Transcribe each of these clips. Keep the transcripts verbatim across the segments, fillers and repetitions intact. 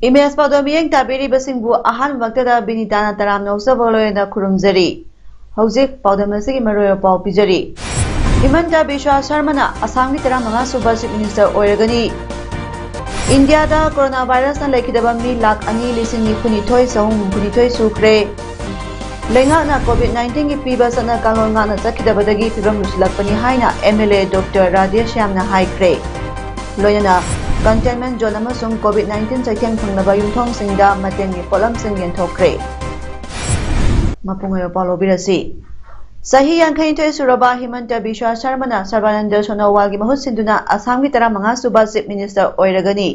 Image ꯄꯥꯎꯗꯝ ꯃꯤꯠꯌꯦꯡ ꯇꯥꯕꯤꯔꯤꯕꯁꯤꯡꯕꯨ ꯑꯍꯥꯟꯕꯃꯛꯇꯗ ꯕꯤꯅꯤꯇꯥꯅ ꯇꯔꯥꯝꯅ ꯑꯣꯛꯆꯕꯒ ꯂꯣꯏꯅꯅ ꯈꯨꯔꯨꯝꯖꯔꯤ꯫ ꯍꯧꯖꯤꯛ ꯄꯥꯎꯗꯝ ꯑꯁꯤꯒꯤ ꯃꯔꯨꯑꯣꯏꯕ ꯄꯥꯎ ꯄꯤꯖꯔꯤ꯫ ꯍꯤꯃꯟꯇ ꯕꯤꯁ꯭ꯋꯥ ꯁꯔꯃꯅ ꯑꯁꯥꯝꯒꯤ ꯇꯔꯥꯃꯉꯥ ꯁꯨꯕ Chief Minister ꯑꯣꯏꯔꯒꯅꯤ꯫ ꯏꯟꯗꯤꯌꯥꯗ ꯀꯣꯔꯣꯅꯥ ꯚꯥꯏꯔꯁꯅ ꯂꯩꯈꯤꯗꯕ ꯃꯤ ꯂꯥꯈ ꯑꯅꯤ ꯂꯤꯁꯤꯡ ꯅꯤꯐꯨꯅꯤꯊꯣꯏ ꯆꯍꯨꯝ ꯍꯨꯝꯐꯨꯅꯤꯊꯣꯏ ꯁꯨꯈ꯭ꯔꯦ꯫ ꯂꯩꯉꯥꯛꯅ COVID nineteen ꯒꯤ ꯄꯤꯕ ꯆꯠꯅ ꯀꯥꯡꯂꯣꯟ ꯉꯥꯛꯅ ꯆꯠꯈꯤꯗꯕꯗꯒꯤ ꯐꯤꯕꯝ ꯂꯨꯁꯤꯜꯂꯛꯄꯅꯤ ꯍꯥꯏꯅ MLA Doctor ꯔꯥꯙꯦ ꯁ꯭ꯌꯥꯝꯅ ꯍꯥꯏꯈ꯭ꯔꯦ꯫ ꯂꯣꯏꯅꯅ containment zone ꯑꯃꯁꯨꯡ COVID nineteen ꯆꯩꯊꯦꯡ ꯐꯪꯂꯕ ꯌꯨꯝꯊꯣꯡꯁꯤꯡꯗ ꯃꯇꯦꯡꯒꯤ ꯄꯣꯠꯂꯝꯁꯤꯡ ꯌꯦꯟꯊꯣꯛꯈ꯭ꯔꯦ꯫ ꯃꯄꯨꯡ ꯑꯣꯏꯕ ꯄꯥꯎ ꯂꯧꯕꯤꯔꯁꯤ꯫ ꯆꯍꯤ ꯌꯥꯡꯈꯩꯅꯤꯊꯣꯏ ꯁꯨꯔꯕ ꯍꯤꯃꯟꯇ ꯕꯤꯁ꯭ꯋꯥ ꯁꯔꯃꯅ ꯁꯔꯕꯥꯅꯟꯗ ꯁꯣꯅꯣꯋꯥꯜꯒꯤ ꯃꯍꯨꯠ ꯁꯤꯟꯗꯨꯅ ꯑꯁꯥꯝꯒꯤ ꯇꯔꯥꯃꯉꯥ ꯁꯨꯕ Chief Minister ꯑꯣꯏꯔꯒꯅꯤ꯫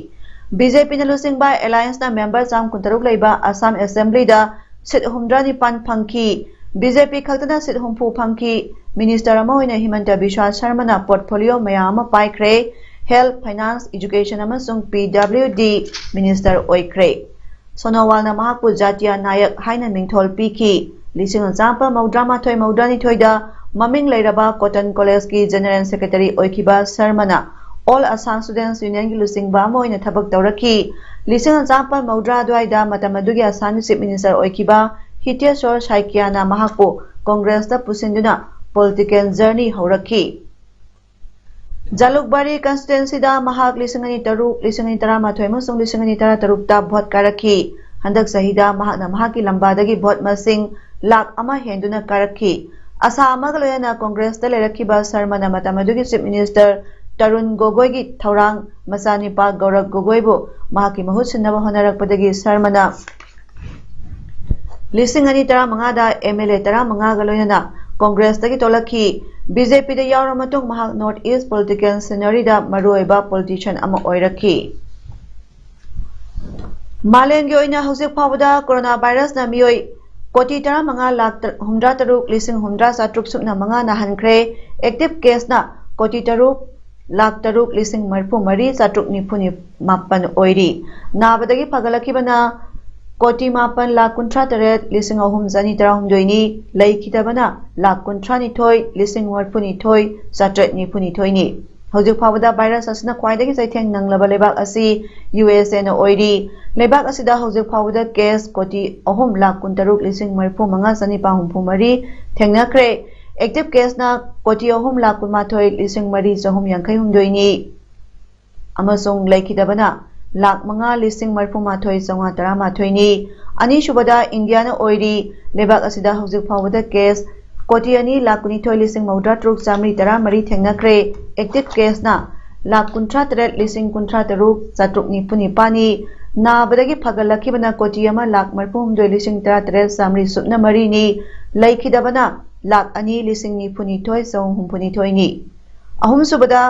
BJPꯅ ꯂꯨꯆꯤꯡꯕ Allianceꯅ member ꯆꯥꯝ ꯀꯨꯟꯇꯔꯨꯛ ꯂꯩꯕ ꯑꯁꯥꯝ Assemblyꯗ seat ꯍꯨꯝꯐꯨꯇꯔꯥ ꯅꯤꯄꯥꯟ ꯐꯪꯈꯤ꯫ BJP ꯈꯛꯇꯅ seat ꯍꯨꯝꯐꯨ ꯐꯪꯈꯤ꯫ Minister ꯑꯃ ꯑꯣꯏꯅ ꯍꯤꯃꯟꯇ ꯕꯤꯁ꯭ꯋꯥ ꯁꯔꯃꯅ portfolio ꯃꯌꯥꯝ ꯑꯃ ꯄꯥꯏꯈ꯭ꯔꯦ꯫ Health, Finance, Education ꯑꯃꯁꯨꯡ PWD Minister ꯑꯣꯏꯈ꯭ꯔꯦ꯫ ꯁꯣꯅꯣꯋꯥꯜꯅ ꯃꯍꯥꯛꯄꯨ ꯖꯥꯇꯤꯌꯥ ꯅꯥꯌꯛ ꯍꯥꯏꯅ ꯃꯤꯡꯊꯣꯜ ꯄꯤꯈꯤ꯫ ꯂꯤꯁꯤꯡ ꯑꯃ ꯆꯥꯃꯥꯄꯜ ꯃꯧꯗ꯭ꯔꯥ ꯃꯥꯊꯣꯏ ꯃꯧꯗ꯭ꯔꯥ ꯅꯤꯊꯣꯏꯗ ꯃꯃꯤꯡ ꯂꯩꯔꯕ Cotton Collegeꯀꯤ General Secretary ꯑꯣꯏꯈꯤꯕ ꯁꯔꯃꯅ All Assam Students Unionꯒꯤ ꯂꯨꯆꯤꯡꯕ ꯑꯃ ꯑꯣꯏꯅ ꯊꯕꯛ ꯇꯧꯔꯛꯈꯤ꯫ ꯂꯤꯁꯤꯡ ꯑꯃ ꯆꯥꯃꯥꯄꯜ ꯃꯧꯗ꯭ꯔꯥ ꯑꯗꯨꯋꯥꯏꯗ ꯃꯇꯝ ꯑꯗꯨꯒꯤ ꯑꯁꯥꯝꯒꯤ Chief Minister ꯑꯣꯏꯈꯤꯕ ꯍꯤꯇꯦꯁꯣꯔ ꯁꯥꯏꯀꯤꯌꯥꯅ ꯃꯍꯥꯛꯄꯨ ꯀꯣꯡꯒ꯭ꯔꯦꯁꯇ ꯄꯨꯁꯤꯟꯗꯨꯅ political journey ꯍꯧꯔꯛꯈꯤ꯫ ꯖꯂꯨꯛꯕꯥꯔꯤ constituencyꯗ ꯃꯍꯥꯛ ꯂꯤꯁꯤꯡ ꯑꯅꯤ ꯇꯔꯨꯛ, ꯂꯤꯁꯤꯡ ꯑꯅꯤ ꯇꯔꯥꯃꯥꯊꯣꯏ ꯑꯃꯁꯨꯡ ꯂꯤꯁꯤꯡ ꯑꯅꯤ ꯇꯔꯥꯇꯔꯨꯛꯇ vote ꯀꯥꯔꯛꯈꯤ꯫ ꯍꯟꯗꯛ ꯆꯍꯤꯗ ꯃꯍꯥꯛꯅ ꯃꯍꯥꯛꯀꯤ ꯂꯝꯕꯥꯗꯒꯤ vote ꯃꯁꯤꯡ ꯂꯥꯈ ꯑꯃ ꯍꯦꯟꯗꯨꯅ ꯀꯥꯔꯛꯈꯤ꯫ ꯑꯁꯥ ꯑꯃꯒ ꯂꯣꯏꯅꯅ ꯀꯣꯡꯒ꯭ꯔꯦꯁꯇ ꯂꯩꯔꯛꯈꯤꯕ ꯁꯔꯃꯅ ꯃꯇꯝ ꯑꯗꯨꯒꯤ Chief Minister ꯇꯔꯨꯟ ꯒꯣꯒꯣꯏꯒꯤ ꯊꯧꯔꯥꯡ ꯃꯆꯥꯅꯤꯄꯥ ꯒꯧꯔꯕ ꯒꯣꯒꯣꯏꯕꯨ ꯃꯍꯥꯛꯀꯤ ꯃꯍꯨꯠ ꯁꯤꯟꯅꯕ ꯍꯣꯠꯅꯔꯛꯄꯗꯒꯤ ꯁꯔꯃꯅ ꯂꯤꯁꯤꯡ ꯑꯅꯤ ꯇꯔꯥꯃꯉꯥꯗ MLA ꯇꯔꯥꯃꯉꯥꯒ ꯂꯣꯏꯅꯅ ꯀꯣꯡꯒ꯭ꯔꯦꯁꯇꯒꯤ ꯊꯣꯛꯂꯛꯈꯤ꯫ BJPꯗ ꯌꯥꯎꯔꯕ ꯃꯇꯨꯡ ꯃꯍꯥꯛ North East political sceneryꯗ ꯃꯔꯨꯑꯣꯏꯕ politician ꯑꯃ ꯑꯣꯏꯔꯛꯈꯤ꯫ ꯃꯥꯂꯦꯝꯒꯤ ꯑꯣꯏꯅ ꯍꯧꯖꯤꯛ ꯐꯥꯎꯕꯗ ꯀꯣꯔꯣꯅꯥ ꯚꯥꯏꯔꯁꯅ ꯃꯤꯑꯣꯏ ꯀꯣꯇꯤ ꯇꯔꯥꯃꯉꯥ ꯂꯥꯛ ꯍꯨꯝꯗ꯭ꯔꯥ ꯇꯔꯨꯛ ꯂꯤꯁꯤꯡ ꯍꯨꯝꯗ꯭ꯔꯥ ꯆꯥꯇ꯭ꯔꯨꯛ ꯁꯨꯞꯅ ꯃꯉꯥ ꯅꯥꯍꯟꯈ꯭ꯔꯦ꯫ ꯑꯦꯛꯇꯤꯚ ꯀꯦꯁꯅ ꯀꯣꯇꯤ ꯇꯔꯨꯛ ꯂꯥꯛ ꯇꯔꯨꯛ ꯂꯤꯁꯤꯡ ꯃꯔꯤꯐꯨ ꯃꯔꯤ ꯆꯥꯇ꯭ꯔꯨꯛ ꯅꯤꯐꯨ ꯃꯥꯄꯟ ꯑꯣꯏꯔꯤ꯫ ꯅꯥꯕꯗꯒꯤ ꯐꯒꯠꯂꯛꯈꯤꯕꯅ ꯀꯣꯇꯤ ꯃꯥꯄꯟ ꯂꯥꯛ ꯀꯨꯟꯊ꯭ꯔꯥ ꯇꯔꯦꯠ ꯂꯤꯁꯤꯡ ꯑꯍꯨꯝ ꯆꯅꯤ ꯇꯔꯥꯍꯨꯝꯗꯣꯏꯅꯤ꯫ ꯂꯩꯈꯤꯗꯕꯅ ꯂꯥꯛ ꯀꯨꯟꯊ꯭ꯔꯥ ꯅꯤꯊꯣꯏ ꯂꯤꯁꯤꯡ ꯃꯔꯤꯐꯨ ꯅꯤꯊꯣꯏ ꯆꯥꯇ꯭ꯔꯦꯠ ꯅꯤꯐꯨ ꯅꯤꯊꯣꯏꯅꯤ꯫ ꯍꯧꯖꯤꯛ ꯐꯥꯎꯕꯗ ꯚꯥꯏꯔꯁ ꯑꯁꯤꯅ ꯈ꯭ꯋꯥꯏꯗꯒꯤ ꯆꯩꯊꯦꯡ ꯅꯪꯂꯕ ꯂꯩꯕꯥꯛ ꯑꯁꯤ ꯌꯨ ꯑꯦꯁ ꯑꯦꯅ ꯑꯣꯏꯔꯤ꯫ ꯂꯩꯕꯥꯛ ꯑꯁꯤꯗ ꯍꯧꯖꯤꯛ ꯐꯥꯎꯕꯗ ꯀꯦꯁ ꯀꯣꯇꯤ ꯑꯍꯨꯝ ꯂꯥꯛ ꯀꯨꯟꯇꯔꯨꯛ ꯂꯤꯁꯤꯡ ꯃꯔꯤꯐꯨ ꯃꯉꯥ ꯆꯅꯤꯄꯥꯟ ꯍꯨꯝꯐꯨ ꯃꯔꯤ ꯊꯦꯡꯅꯈ꯭ꯔꯦ꯫ ꯑꯦꯛꯇꯤꯚ ꯀꯦꯁꯅ ꯀꯣꯇꯤ ꯑꯍꯨꯝ ꯂꯥꯛ ꯀꯨꯟꯃꯥꯊꯣꯏ ꯂꯤꯁꯤꯡ ꯃꯔꯤ ꯆꯍꯨꯝ ꯌꯥꯡꯈꯩ ꯍꯨꯝꯗꯣꯏꯅꯤ꯫ ꯑꯃꯁꯨꯡ ꯂꯩꯈꯤꯗꯕꯅ ꯂꯥꯛ ꯃꯉꯥ ꯂꯤꯁꯤꯡ ꯃꯔꯤꯐꯨ ꯃꯥꯊꯣꯏ ꯆꯥꯝꯃꯉꯥ ꯇꯔꯥ ꯃꯥꯊꯣꯏꯅꯤ꯫ ꯑꯅꯤꯁꯨꯕꯗ ꯏꯟꯗꯤꯌꯥꯅ ꯑꯣꯏꯔꯤ꯫ ꯂꯩꯕꯥꯛ ꯑꯁꯤꯗ ꯍꯧꯖꯤꯛ ꯐꯥꯎꯕꯗ ꯀꯦꯁ ꯀꯣꯇꯤ ꯑꯅꯤ ꯂꯥꯛ ꯀꯨꯟꯅꯤꯊꯣꯏ ꯂꯤꯁꯤꯡ ꯃꯧꯗ꯭ꯔꯥ ꯇꯔꯨꯛ ꯆꯥꯃꯔꯤ ꯇꯔꯥ ꯃꯔꯤ ꯊꯦꯡꯅꯈ꯭ꯔꯦ꯫ ꯑꯦꯛꯇꯤꯚ ꯀꯦꯁꯅ ꯂꯥꯛ ꯀꯨꯟꯊ꯭ꯔꯥ ꯇꯔꯦꯠ ꯂꯤꯁꯤꯡ ꯀꯨꯟꯊ꯭ꯔꯥ ꯇꯔꯨꯛ ꯆꯥꯇ꯭ꯔꯨꯛ ꯅꯤꯐꯨ ꯅꯤꯄꯥꯟꯅꯤ꯫ ꯅꯥꯕꯗꯒꯤ ꯐꯒꯠꯂꯛꯈꯤꯕꯅ ꯀꯣꯇꯤ ꯑꯃ ꯂꯥꯛ ꯃꯔꯤꯐꯨ ꯍꯨꯝꯗꯣꯏ ꯂꯤꯁꯤꯡ ꯇꯔꯥ ꯇꯔꯦꯠ ꯆꯥꯃꯔꯤ ꯁꯨꯞꯅ ꯃꯔꯤꯅꯤ꯫ ꯂꯩꯈꯤꯗꯕꯅ ꯂꯥꯛ ꯑꯅꯤ ꯂꯤꯁꯤꯡ ꯅꯤꯐꯨ ꯅꯤꯊꯣꯏ ꯆꯍꯨꯝ ꯍꯨꯝꯐꯨ ꯅꯤꯊꯣꯏꯅꯤ꯫ ꯑꯍꯨꯝꯁꯨꯕꯗ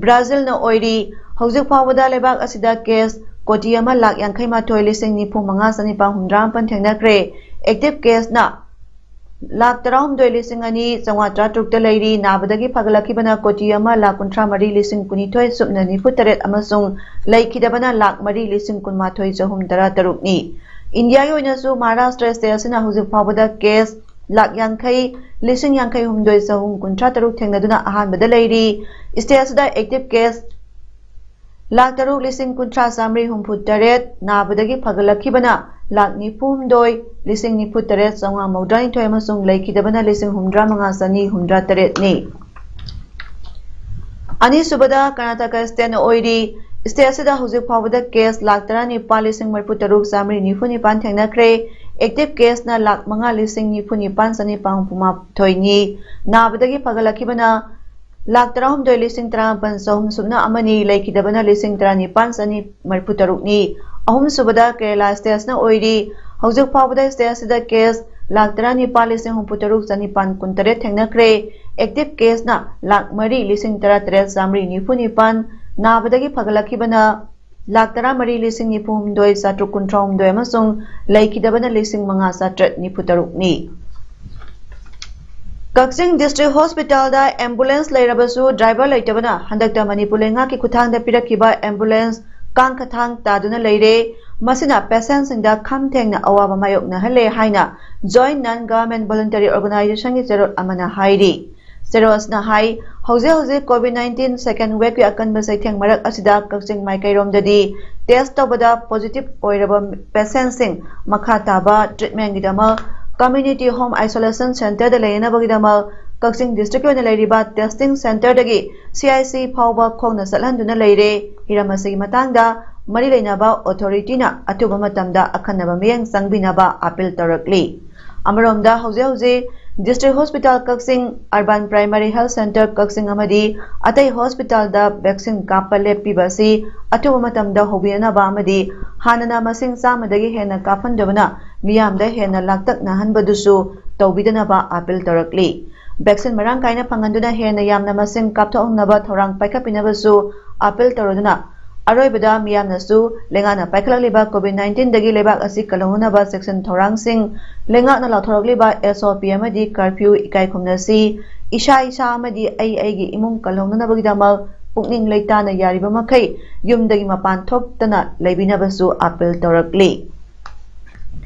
ꯕ꯭ꯔꯥꯖꯤꯜꯅ ꯑꯣꯏꯔꯤ꯫ ꯍꯧꯖꯤꯛ ꯐꯥꯎꯕꯗ ꯂꯩꯕꯥꯛ ꯑꯁꯤꯗ ꯀꯦꯁ ꯀꯣꯇꯤ ꯑꯃ ꯂꯥꯛ ꯌꯥꯡꯈꯩ ꯃꯥꯊꯣꯏ ꯂꯤꯁꯤꯡ ꯅꯤꯐꯨ ꯃꯉꯥ ꯆꯅꯤꯄꯥꯟ ꯍꯨꯝꯗ꯭ꯔꯥ ꯃꯥꯄꯟ ꯊꯦꯡꯅꯈ꯭ꯔꯦ꯫ ꯑꯦꯛꯇꯤꯚ ꯀꯦꯁꯅ ꯂꯥꯛ ꯇꯔꯥꯍꯨꯝꯗꯣꯏ ꯂꯤꯁꯤꯡ ꯑꯅꯤ ꯆꯥꯝꯃꯉꯥ ꯇꯔꯥꯇꯔꯨꯛꯇ ꯂꯩꯔꯤ꯫ ꯅꯥꯕꯗꯒꯤ ꯐꯒꯠꯂꯛꯈꯤꯕꯅ ꯀꯣꯇꯤ ꯑꯃ ꯂꯥꯛ ꯀꯨꯟꯊ꯭ꯔꯥ ꯃꯔꯤ ꯂꯤꯁꯤꯡ ꯀꯨꯟꯅꯤꯊꯣꯏ ꯁꯨꯞꯅ ꯅꯤꯐꯨ ꯇꯔꯦꯠ ꯑꯃꯁꯨꯡ ꯂꯩꯈꯤꯗꯕꯅ ꯂꯥꯛ ꯃꯔꯤ ꯂꯤꯁꯤꯡ ꯀꯨꯟꯃꯥꯊꯣꯏ ꯆꯍꯨꯝ ꯇꯔꯥ ꯇꯔꯨꯛꯅꯤ꯫ ꯏꯟꯗꯤꯌꯥꯒꯤ ꯑꯣꯏꯅꯁꯨ ꯃꯍꯥꯔꯥꯁꯇ꯭ꯔ ꯁ꯭ꯇꯦꯠ ꯑꯁꯤꯅ ꯍꯧꯖꯤꯛ ꯐꯥꯎꯕꯗ ꯀꯦꯁ ꯂꯥꯛ ꯌꯥꯡꯈꯩ ꯂꯤꯁꯤꯡ ꯌꯥꯡꯈꯩ ꯍꯨꯝꯗꯣꯏ ꯆꯍꯨꯝ ꯀꯨꯟꯊ꯭ꯔꯥ ꯇꯔꯨꯛ ꯊꯦꯡꯅꯗꯨꯅ ꯑꯍꯥꯟꯕꯗ ꯂꯩꯔꯤ꯫ ꯁ꯭ꯇꯦꯠ ꯑꯁꯤꯗ ꯑꯦꯛꯇꯤꯚ ꯀꯦꯁ ꯂꯥꯛ ꯇꯔꯨꯛ ꯂꯤꯁꯤꯡ ꯀꯨꯟꯊ꯭ꯔꯥ ꯆꯥꯃꯔꯤ ꯍꯨꯝꯐꯨ ꯇꯔꯦꯠ, ꯅꯥꯕꯗꯒꯤ ꯐꯒꯠꯂꯛꯈꯤꯕꯅ ꯂꯥꯛ ꯅꯤꯐꯨ ꯍꯨꯝꯗꯣꯏ ꯂꯤꯁꯤꯡ ꯅꯤꯐꯨ ꯇꯔꯦꯠ ꯆꯥꯝꯃꯉꯥ ꯃꯧꯗ꯭ꯔꯥ ꯅꯤꯊꯣꯏ ꯑꯃꯁꯨꯡ ꯂꯩꯈꯤꯗꯕꯅ ꯂꯤꯁꯤꯡ ꯍꯨꯝꯗ꯭ꯔꯥ ꯃꯉꯥ ꯆꯅꯤ ꯍꯨꯝꯗ꯭ꯔꯥ ꯇꯔꯦꯠꯅꯤ꯫ ꯑꯅꯤꯁꯨꯕꯗ ꯀꯔꯅꯥꯇꯀ ꯁ꯭ꯇꯦꯠꯅ ꯑꯣꯏꯔꯤ꯫ ꯁ꯭ꯇꯦꯠ ꯑꯁꯤꯗ ꯍꯧꯖꯤꯛ ꯐꯥꯎꯕꯗ ꯀꯦꯁ ꯂꯥꯛ ꯇꯔꯥꯅꯤꯄꯥꯜ ꯂꯤꯁꯤꯡ ꯃꯔꯤꯐꯨ ꯇꯔꯨꯛ ꯆꯥꯃꯔꯤ ꯅꯤꯐꯨ ꯅꯤꯄꯥꯟ ꯊꯦꯡꯅꯈ꯭ꯔꯦ꯫ ꯑꯦꯛꯇꯤꯚ ꯀꯦꯁꯅ ꯂꯥꯛ ꯃꯉꯥ ꯂꯤꯁꯤꯡ ꯅꯤꯐꯨ ꯅꯤꯄꯥꯟ ꯆꯅꯤꯄꯥꯟ ꯍꯨꯝꯐꯨ ꯃꯥꯊꯣꯏꯅꯤ꯫ ꯅꯥꯕꯗꯒꯤ ꯐꯒꯠꯂꯛꯈꯤꯕꯅ ꯂꯥꯛ ꯇꯔꯥꯍꯨꯝꯗꯣꯏ ꯂꯤꯁꯤꯡ ꯇꯔꯥꯃꯥꯄꯟ ꯆꯍꯨꯝ ꯁꯨꯞꯅ ꯑꯃꯅꯤ꯫ ꯂꯩꯈꯤꯗꯕꯅ ꯂꯤꯁꯤꯡ ꯇꯔꯥꯅꯤꯄꯥꯟ ꯆꯅꯤ ꯃꯔꯤꯐꯨ ꯇꯔꯨꯛꯅꯤ꯫ ꯑꯍꯨꯝꯁꯨꯕꯗ ꯀꯦꯔꯦꯂꯥ ꯁ꯭ꯇꯦꯠꯅ ꯑꯣꯏꯔꯤ꯫ ꯍꯧꯖꯤꯛ ꯐꯥꯎꯕꯗ ꯁ꯭ꯇꯦꯠ ꯑꯁꯤꯗ ꯀꯦꯁ ꯂꯥꯛ ꯇꯔꯥꯅꯤꯄꯥꯜ ꯂꯤꯁꯤꯡ ꯍꯨꯝꯐꯨ ꯇꯔꯨꯛ ꯆꯅꯤꯄꯥꯟ ꯀꯨꯟꯇꯔꯦꯠ ꯊꯦꯡꯅꯈ꯭ꯔꯦ꯫ ꯑꯦꯛꯇꯤꯚ ꯀꯦꯁꯅ ꯂꯥꯛ ꯃꯔꯤ ꯂꯤꯁꯤꯡ ꯇꯔꯥ ꯇꯔꯦꯠ ꯆꯥꯃꯔꯤ ꯅꯤꯐꯨ ꯅꯤꯄꯥꯟ, ꯅꯥꯕꯗꯒꯤ ꯐꯒꯠꯂꯛꯈꯤꯕꯅ ꯂꯥꯈ ꯇꯔꯥꯃꯔꯤ ꯂꯤꯁꯤꯡ ꯅꯤꯐꯨ ꯍꯨꯝꯗꯣꯏ ꯆꯥꯇ꯭ꯔꯨꯛ ꯀꯨꯟꯊ꯭ꯔꯥ ꯍꯨꯝꯗꯣꯏ ꯑꯃꯁꯨꯡ ꯂꯩꯈꯤꯗꯕꯅ ꯂꯤꯁꯤꯡ ꯃꯉꯥ ꯆꯥꯇ꯭ꯔꯦꯠ ꯅꯤꯐꯨ ꯇꯔꯨꯛꯅꯤ꯫ ꯀꯛꯆꯤꯡ ꯗꯤꯁꯇ꯭ꯔꯤꯛ ꯍꯣꯁꯄꯤꯇꯥꯜꯗ ꯑꯦꯝꯕꯨꯂꯦꯟꯁ ꯂꯩꯔꯕꯁꯨ ꯗ꯭ꯔꯥꯏꯚꯔ ꯂꯩꯇꯕꯅ ꯍꯟꯗꯛꯇ ꯃꯅꯤꯄꯨꯔ ꯂꯩꯉꯥꯛꯀꯤ ꯈꯨꯠꯊꯥꯡꯗ ꯄꯤꯔꯛꯈꯤꯕ ꯑꯦꯝꯕꯨꯂꯦꯟꯁ ꯀꯥꯡꯈꯊꯥꯡ ꯇꯥꯗꯨꯅ ꯂꯩꯔꯦ꯫ ꯃꯁꯤꯅ ꯄꯦꯁꯦꯟꯁꯤꯡꯗ ꯈꯝ ꯊꯦꯡꯅ ꯑꯋꯥꯕ ꯃꯥꯌꯣꯛꯅꯍꯜꯂꯦ ꯍꯥꯏꯅ Joint Non Government Voluntary Organizationꯒꯤ ꯆꯦꯔꯣꯜ ꯑꯃꯅ ꯍꯥꯏꯔꯤ꯫ ꯆꯦꯔꯣꯜ ꯑꯁꯤꯅ ꯍꯥꯏ, ꯍꯧꯖꯤꯛ ꯍꯧꯖꯤꯛ COVID nineteen second waveꯀꯤ ꯑꯀꯟꯕ ꯆꯩꯊꯦꯡ ꯃꯔꯛ ꯑꯁꯤꯗ ꯀꯛꯆꯤꯡ ꯃꯥꯏꯀꯩꯔꯣꯝꯗꯗꯤ ꯇꯦꯁ ꯇꯧꯕꯗ ꯄꯣꯖꯤꯇꯤꯚ ꯑꯣꯏꯔꯕ ꯄꯦꯁꯦꯟꯁꯤꯡ ꯃꯈꯥ ꯇꯥꯕ ꯇ꯭ꯔꯤꯠꯃꯦꯟꯒꯤꯗꯃꯛ ꯀꯝꯃ꯭ꯌꯨꯅꯤꯇꯤ ꯍꯣꯝ ꯑꯥꯏꯁꯣꯂꯦꯁꯟ ꯁꯦꯟꯇꯔꯗ ꯂꯩꯅꯅꯕꯒꯤꯗꯃꯛ ꯀꯛꯆꯤꯡ ꯗꯤꯁꯇ꯭ꯔꯤꯛꯀꯤ ꯑꯣꯏꯅ ꯂꯩꯔꯤꯕ ꯇꯦꯁꯇꯤꯡ ꯁꯦꯟꯇꯔꯗꯒꯤ CIC ꯐꯥꯎꯕ ꯈꯣꯡꯅ ꯆꯠꯍꯟꯗꯨꯅ ꯂꯩꯔꯦ꯫ ꯍꯤꯔꯝ ꯑꯁꯤꯒꯤ ꯃꯇꯥꯡꯗ ꯃꯔꯤ ꯂꯩꯅꯕ ꯑꯣꯊꯣꯔꯤꯇꯤꯅ ꯑꯊꯨꯕ ꯃꯇꯝꯗ ꯑꯈꯟꯅꯕ ꯃꯤꯠꯌꯦꯡ ꯆꯪꯕꯤꯅꯕ ꯑꯥꯄꯤꯜ ꯇꯧꯔꯛꯂꯤ꯫ ꯑꯃꯔꯣꯝꯗ ꯍꯧꯖꯤꯛ ꯍꯧꯖꯤꯛ ꯗꯤꯁꯇ꯭ꯔꯤꯛ ꯍꯣꯁꯄꯤꯇꯥꯜ ꯀꯛꯆꯤꯡ, ꯑꯔꯕꯥꯟ ꯄ꯭ꯔꯥꯏꯃꯥꯔꯤ ꯍꯦꯜꯊ ꯁꯦꯟꯇꯔ ꯀꯛꯆꯤꯡ ꯑꯃꯗꯤ ꯑꯇꯩ ꯍꯣꯁꯄꯤꯇꯥꯜꯗ ꯚꯦꯛꯁꯤꯟ ꯀꯥꯞꯄ ꯂꯦꯞꯄꯤꯕ ꯑꯁꯤ ꯑꯊꯨꯕ ꯃꯇꯝꯗ ꯍꯧꯕꯤꯅꯅꯕ ꯑꯃꯗꯤ ꯍꯥꯟꯅꯅ ꯃꯁꯤꯡ ꯆꯥꯝꯃꯗꯒꯤ ꯍꯦꯟꯅ ꯀꯥꯞꯍꯟꯗꯕꯅ ꯃꯤꯌꯥꯝꯗ ꯍꯦꯟꯅ ꯂꯥꯡꯇꯛꯅꯍꯟꯕꯗꯨꯁꯨ ꯇꯧꯕꯤꯗꯅꯕ ꯑꯥꯄꯤꯜ ꯇꯧꯔꯛꯂꯤ꯫ ꯚꯦꯛꯁꯤꯟ ꯃꯔꯥꯡ ꯀꯥꯏꯅ ꯐꯪꯍꯟꯗꯨꯅ ꯍꯦꯟꯅ ꯌꯥꯝꯅ ꯃꯁꯤꯡ ꯀꯥꯞꯊꯣꯛꯍꯟꯅꯕ ꯊꯧꯔꯥꯡ ꯄꯥꯏꯈꯠꯄꯤꯅꯕꯁꯨ ꯑꯥꯄꯤꯜ ꯇꯧꯔꯗꯨꯅ, ꯑꯔꯣꯏꯕꯗ ꯃꯤꯌꯥꯝꯅꯁꯨ ꯂꯩꯉꯥꯛꯅ ꯄꯥꯏꯈꯠꯂꯛꯂꯤꯕ COVID nineteenꯗꯒꯤ ꯂꯩꯕꯥꯛ ꯑꯁꯤ ꯀꯜꯍꯧꯅꯅꯕ ꯆꯦꯛꯁꯤꯟ ꯊꯧꯔꯥꯡꯁꯤꯡ, ꯂꯩꯉꯥꯛꯅ ꯂꯥꯎꯊꯣꯔꯛꯂꯤꯕ SOP ꯑꯃꯗꯤ ꯀꯔꯐ꯭ꯌꯨ ꯏꯀꯥꯏ ꯈꯨꯝꯅꯁꯤ꯫ ꯏꯁꯥ ꯏꯁꯥ ꯑꯃꯗꯤ ꯑꯩ ꯑꯩꯒꯤ ꯏꯃꯨꯡ ꯀꯜꯍꯧꯅꯅꯕꯒꯤꯗꯃꯛ ꯄꯨꯛꯅꯤꯡ ꯂꯩꯇꯥꯅ ꯌꯥꯔꯤꯕ ꯃꯈꯩ ꯌꯨꯝꯗꯒꯤ ꯃꯄꯥꯟ ꯊꯣꯛꯇꯅ ꯂꯩꯕꯤꯅꯕꯁꯨ ꯑꯥꯄꯤꯜ ꯇꯧꯔꯛꯂꯤ꯫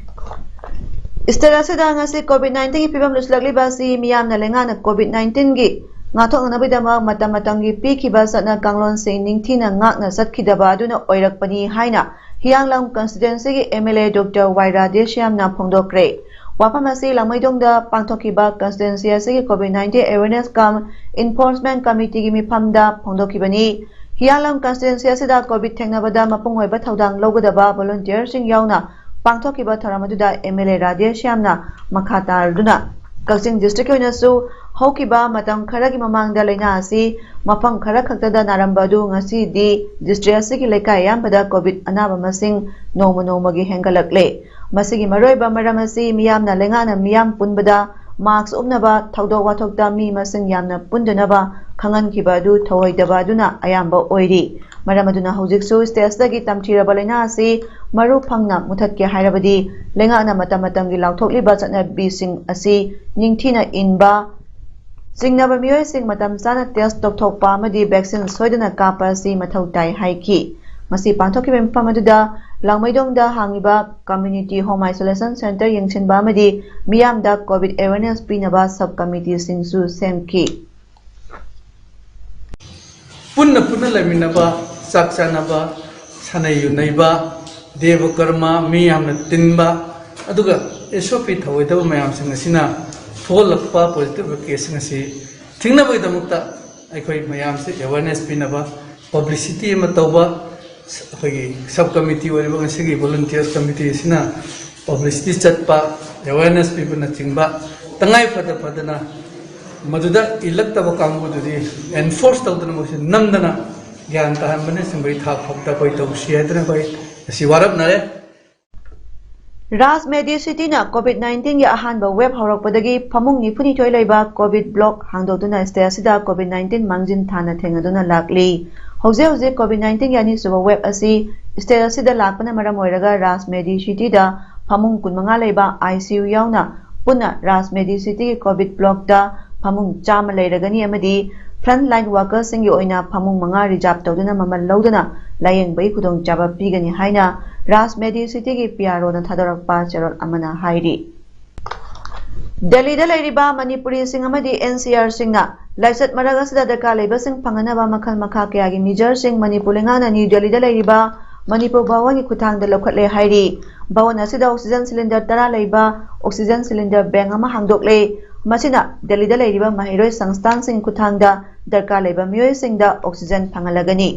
State ꯑꯁꯤꯗ ꯉꯁꯤ COVID nineteenꯒꯤ ꯐꯤꯕꯝ ꯂꯨꯁꯤꯜꯂꯛꯂꯤꯕ ꯑꯁꯤ ꯃꯤꯌꯥꯝꯅ ꯂꯩꯉꯥꯛꯅ COVID nineteenꯒꯤ ꯉꯥꯛꯊꯣꯛꯅꯅꯕꯒꯤꯗꯃꯛ ꯃꯇꯝ ꯃꯇꯝꯒꯤ ꯄꯤꯈꯤꯕ ꯆꯠꯅ ꯀꯥꯡꯂꯣꯟꯁꯤꯡ ꯅꯤꯡꯊꯤꯅ ꯉꯥꯛꯅ ꯆꯠꯈꯤꯗꯕ ꯑꯗꯨꯅ ꯑꯣꯏꯔꯛꯄꯅꯤ ꯍꯥꯏꯅ ꯍꯤꯌꯥꯡꯂꯝ constituencyꯒꯤ MLA Doctor ꯋꯥꯏ ꯔꯥꯙꯦꯁ꯭ꯌꯥꯝꯅ ꯐꯣꯡꯗꯣꯛꯈ꯭ꯔꯦ꯫ ꯋꯥꯐꯝ ꯑꯁꯤ ꯂꯥꯡꯃꯩꯗꯣꯡꯗ ꯄꯥꯡꯊꯣꯛꯈꯤꯕ constituency ꯑꯁꯤꯒꯤ COVID nineteen awareness cum enforcement committeeꯒꯤ ꯃꯤꯐꯝꯗ ꯐꯣꯡꯗꯣꯛꯈꯤꯕꯅꯤ꯫ ꯍꯤꯌꯥꯡꯂꯝ constituency ꯑꯁꯤꯗ COVID ꯊꯦꯡꯅꯕꯗ ꯃꯄꯨꯡ ꯑꯣꯏꯕ ꯊꯧꯗꯥꯡ ꯂꯧꯒꯗꯕ volunteerꯁꯤꯡ ꯌꯥꯎꯅ ꯄꯥꯡꯊꯣꯛꯈꯤꯕ ꯊꯧꯔꯝ ꯑꯗꯨꯗ MLA ꯔꯥꯙꯦꯁ꯭ꯌꯥꯝꯅ ꯃꯈꯥ ꯇꯥꯔꯗꯨꯅ, ꯀꯛꯆꯤꯡ districtꯀꯤ ꯑꯣꯏꯅꯁꯨ ꯍꯧꯈꯤꯕ ꯃꯇꯝ ꯈꯔꯒꯤ ꯃꯃꯥꯡꯗ ꯂꯩꯅꯥ ꯑꯁꯤ ꯃꯐꯝ ꯈꯔ ꯈꯛꯇꯗ ꯅꯥꯔꯝꯕ ꯑꯗꯨ ꯉꯁꯤꯗꯤ district ꯑꯁꯤꯒꯤ ꯂꯩꯀꯥꯏ ꯑꯌꯥꯝꯕꯗ COVID ꯑꯅꯥꯕ ꯃꯁꯤꯡ ꯅꯣꯡꯃ ꯅꯣꯡꯃꯒꯤ ꯍꯦꯟꯒꯠꯂꯛꯂꯦ꯫ ꯃꯁꯤꯒꯤ ꯃꯔꯨꯑꯣꯏꯕ ꯃꯔꯝ ꯑꯁꯤ ꯃꯤꯌꯥꯝꯅ ꯂꯩꯉꯥꯛꯅ ꯃꯤꯌꯥꯝ ꯄꯨꯟꯕꯗ ꯃꯥꯛꯁ ꯎꯞꯅꯕ, ꯊꯧꯗꯣꯛ ꯋꯥꯊꯣꯛꯇ ꯃꯤ ꯃꯁꯤꯡ ꯌꯥꯝꯅ ꯄꯨꯟꯗꯅꯕ ꯈꯪꯍꯟꯈꯤꯕ ꯑꯗꯨ ꯊꯧꯑꯣꯏꯗꯕ ꯑꯗꯨꯅ ꯑꯌꯥꯝꯕ ꯑꯣꯏꯔꯤ꯫ ꯃꯔꯝ ꯑꯗꯨꯅ ꯍꯧꯖꯤꯛꯁꯨ ꯁ꯭ꯇꯦꯖꯇꯒꯤ ꯇꯝꯊꯤꯔꯕ ꯂꯥꯏꯅꯥ ꯑꯁꯤ ꯃꯔꯨ ꯐꯪꯅ ꯃꯨꯊꯠꯀꯦ ꯍꯥꯏꯔꯕꯗꯤ ꯂꯩꯉꯥꯛꯅ ꯃꯇꯝ ꯃꯇꯝꯒꯤ ꯂꯥꯎꯊꯣꯛꯂꯤꯕ ꯆꯠꯅꯕꯤꯁꯤꯡ ꯑꯁꯤ ꯅꯤꯡꯊꯤꯅ ꯏꯟꯕ, ꯆꯤꯡꯅꯕ ꯃꯤꯑꯣꯏꯁꯤꯡ ꯃꯇꯝ ꯆꯥꯅ ꯇꯦꯁ ꯇꯧꯊꯣꯛꯄ ꯑꯃꯗꯤ ꯚꯦꯛꯁꯤꯟ ꯁꯣꯏꯗꯅ ꯀꯥꯞꯄ ꯑꯁꯤ ꯃꯊꯧ ꯇꯥꯏ ꯍꯥꯏꯈꯤ꯫ ꯉꯁꯤ ꯄꯥꯡꯊꯣꯛꯈꯤꯕ ꯃꯤꯐꯝ ꯑꯗꯨꯗ ꯂꯥꯡꯃꯩꯗꯣꯡꯗ ꯍꯥꯡꯂꯤꯕ Community Home Isolation Center ꯌꯦꯡꯁꯤꯟꯕ ꯑꯃꯗꯤ ꯃꯤꯌꯥꯝꯗ COVID awareness ꯄꯤꯅꯕ sub committeeꯁꯤꯡꯁꯨ ꯁꯦꯝꯈꯤ꯫ ꯄꯨꯟꯅ ꯄꯨꯟꯅ ꯂꯩꯃꯤꯟꯅꯕ, ꯆꯥꯛ ꯆꯥꯅꯕ, ꯁꯥꯟꯅꯩ ꯌꯨꯅꯩꯕ, ꯗꯦꯕ ꯀꯔꯃ, ꯃꯤ ꯌꯥꯝꯅ ꯇꯤꯟꯕ, ꯑꯗꯨꯒ SOP ꯊꯧꯑꯣꯏꯗꯕ ꯃꯌꯥꯝꯁꯤꯡ ꯑꯁꯤꯅ ꯊꯣꯛꯍꯜꯂꯛꯄ positive caseꯁꯤꯡ ꯑꯁꯤ ꯊꯤꯡꯅꯕꯒꯤꯗꯃꯛꯇ ꯑꯩꯈꯣꯏ ꯃꯌꯥꯝꯁꯦ awareness ꯄꯤꯅꯕ publicity ꯑꯃ ꯇꯧꯕ, ꯑꯩꯈꯣꯏꯒꯤ sub committee ꯑꯣꯏꯔꯤꯕ ꯉꯁꯤꯒꯤ volunteers committee ꯑꯁꯤꯅ publicity ꯆꯠꯄ, awareness ꯄꯤꯕꯅꯆꯤꯡꯕ ꯇꯉꯥꯏ ꯐꯗ ꯐꯗꯅ ꯃꯗꯨꯗ ꯏꯜꯂꯛꯇꯕ ꯀꯥꯡꯕꯨꯗꯨꯗꯤ enforce ꯇꯧꯗꯅ ꯃꯣꯏꯁꯤ ꯅꯝꯗꯅ ꯒ꯭ꯌꯥꯟ ꯇꯥꯍꯟꯕꯅꯆꯤꯡꯕꯒꯤ ꯊꯥꯛ ꯐꯥꯎꯗ ꯑꯩꯈꯣꯏ ꯇꯧꯁꯤ ꯍꯥꯏꯗꯅ ꯑꯩꯈꯣꯏ ꯉꯁꯤ ꯋꯥꯔꯞꯅꯔꯦ꯫ ꯔꯥꯖ ꯃꯦꯗꯤ ꯁꯤꯇꯤꯅ COVID nineteenꯒꯤ ꯑꯍꯥꯟꯕ wave ꯍꯧꯔꯛꯄꯗꯒꯤ ꯐꯃꯨꯡ ꯅꯤꯐꯨꯅꯤꯊꯣꯏ ꯂꯩꯕ COVID block ꯍꯥꯡꯗꯣꯛꯇꯨꯅ state ꯑꯁꯤꯗ COVID nineteen ꯃꯥꯡꯖꯤꯟ ꯊꯥꯅ ꯊꯦꯡꯅꯗꯨꯅ ꯂꯥꯛꯂꯤ꯫ ꯍꯧꯖꯤꯛ ꯍꯧꯖꯤꯛ COVID nineteenꯒꯤ ꯑꯅꯤꯁꯨꯕ wave ꯑꯁꯤ state ꯑꯁꯤꯗ ꯂꯥꯛꯄꯅ ꯃꯔꯝ ꯑꯣꯏꯔꯒ ꯔꯥꯖ ꯃꯦꯗꯤ ꯁꯤꯇꯤꯗ ꯐꯃꯨꯡ ꯀꯨꯟꯃꯉꯥ ꯂꯩꯕ ICU ꯌꯥꯎꯅ ꯄꯨꯟꯅ ꯔꯥꯖ ꯃꯦꯗꯤ ꯁꯤꯇꯤꯒꯤ COVID blockꯇ ꯐꯃꯨꯡ ꯆꯥꯝꯃ ꯂꯩꯔꯒꯅꯤ ꯑꯃꯗꯤ frontline workersꯁꯤꯡꯒꯤ ꯑꯣꯏꯅ ꯐꯃꯨꯡ ꯃꯉꯥ reserve ꯇꯧꯗꯨꯅ ꯃꯃꯜ ꯂꯧꯗꯅ ꯂꯥꯌꯦꯡꯕꯒꯤ ꯈꯨꯗꯣꯡꯆꯥꯕ ꯄꯤꯒꯅꯤ ꯍꯥꯏꯅ ꯔꯥꯖ ꯃꯦꯗꯤ ꯁꯤꯇꯤꯒꯤ PROꯅ ꯊꯥꯗꯣꯔꯛꯄ ꯆꯦꯔꯣꯜ ꯑꯃꯅ ꯍꯥꯏꯔꯤ꯫ ꯗꯦꯜꯂꯤꯗ ꯂꯩꯔꯤꯕ ꯃꯅꯤꯄꯨꯔꯤꯁꯤꯡ ꯑꯃꯗꯤ NCRꯁꯤꯡꯅ ꯂꯥꯏꯆꯠ ꯃꯔꯛ ꯑꯁꯤꯗ ꯗꯔꯀꯥꯔ ꯂꯩꯕꯁꯤꯡ ꯐꯪꯅꯅꯕ ꯃꯈꯜ ꯃꯈꯥ ꯀꯌꯥꯒꯤ measureꯁꯤꯡ ꯃꯅꯤꯄꯨꯔ ꯂꯩꯉꯥꯛꯅ ꯅ꯭ꯌꯨ ꯗꯦꯜꯂꯤꯗ ꯂꯩꯔꯤꯕ ꯃꯅꯤꯄꯨꯔ ꯚꯋꯟꯒꯤ ꯈꯨꯠꯊꯥꯡꯗ ꯂꯧꯈꯠꯂꯦ ꯍꯥꯏꯔꯤ꯫ ꯚꯋꯟ ꯑꯁꯤꯗ oxygen cylinder ꯇꯔꯥ ꯂꯩꯕ oxygen cylinder bank ꯑꯃ ꯍꯥꯡꯗꯣꯛꯂꯦ꯫ ꯃꯁꯤꯅ ꯗꯦꯜꯂꯤꯗ ꯂꯩꯔꯤꯕ ꯃꯍꯩꯔꯣꯏ ꯁꯪꯁꯊꯥꯟꯁꯤꯡ ꯈꯨꯠꯊꯥꯡꯗ ꯗꯔꯀꯥꯔ ꯂꯩꯕ ꯃꯤꯑꯣꯏꯁꯤꯡꯗ oxygen ꯐꯪꯍꯜꯂꯒꯅꯤ꯫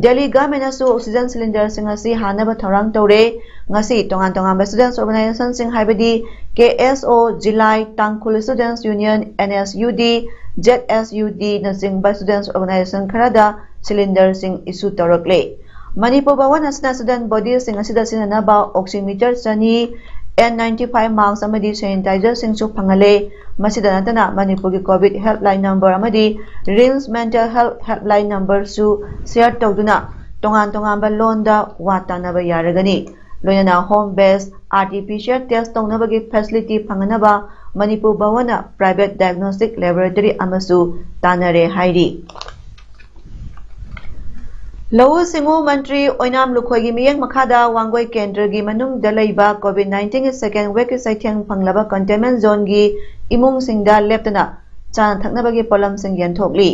ꯗꯦꯜꯂꯤ ꯒꯚꯔꯟꯃꯦꯟꯠꯅꯁꯨ oxygen cylinderꯁꯤꯡ ꯑꯁꯤ ꯍꯥꯟꯅꯕ ꯊꯧꯔꯥꯡ ꯇꯧꯔꯦ꯫ ꯉꯁꯤ ꯇꯣꯉꯥꯟ ꯇꯣꯉꯥꯟꯕ students organizationꯁꯤꯡ ꯍꯥꯏꯕꯗꯤ KSO, ꯖꯤꯂꯥꯏ, ꯇꯥꯡꯈꯨꯜ Students Union, NSUD, ZSUDꯅꯆꯤꯡꯕ students organization ꯈꯔꯗ cylinderꯁꯤꯡ issue ꯇꯧꯔꯛꯂꯦ꯫ ꯃꯅꯤꯄꯨꯔ ꯚꯋꯟ ꯑꯁꯤꯅ student bodyꯁꯤꯡ ꯑꯁꯤꯗ ꯁꯤꯖꯤꯟꯅꯅꯕ oximeter ꯆꯅꯤ, N ninety five mask ꯑꯃꯗꯤ sanitizerꯁꯤꯡꯁꯨ ꯐꯪꯍꯜꯂꯦ꯫ ꯃꯁꯤꯗ ꯅꯠꯇꯅ ꯃꯅꯤꯄꯨꯔꯒꯤ COVID helpline number ꯑꯃꯗꯤ RIMS mental health helpline numberꯁꯨ share ꯇꯧꯗꯨꯅ ꯇꯣꯉꯥꯟ ꯇꯣꯉꯥꯟꯕ ꯂꯣꯟꯗ ꯋꯥ ꯇꯥꯅꯕ ꯌꯥꯔꯒꯅꯤ꯫ ꯂꯣꯏꯅꯅ home based RT-PCR test ꯇꯧꯅꯕꯒꯤ facility ꯐꯪꯍꯟꯅꯕ ꯃꯅꯤꯄꯨꯔ ꯚꯋꯟꯅ private diagnostic laboratory ꯑꯃꯁꯨ ꯇꯥꯟꯅꯔꯦ ꯍꯥꯏꯔꯤ꯫ ꯂꯧꯎ ꯁꯤꯡꯎ ꯃꯟꯇ꯭ꯔꯤ ꯑꯣꯏꯅꯥꯝ ꯂꯨꯈꯣꯏꯒꯤ ꯃꯤꯠꯌꯦꯡ ꯃꯈꯥꯗ ꯋꯥꯡꯒꯣꯏ ꯀꯦꯟꯗ꯭ꯔꯒꯤ ꯃꯅꯨꯡꯗ ꯂꯩꯕ COVID nineteenꯒꯤ second waveꯀꯤ ꯆꯩꯊꯦꯡ ꯐꯪꯂꯕ containment zoneꯒꯤ ꯏꯃꯨꯡꯁꯤꯡꯗ ꯂꯦꯞꯇꯅ ꯆꯥꯅ ꯊꯛꯅꯕꯒꯤ ꯄꯣꯠꯂꯝꯁꯤꯡ ꯌꯦꯟꯊꯣꯛꯂꯤ꯫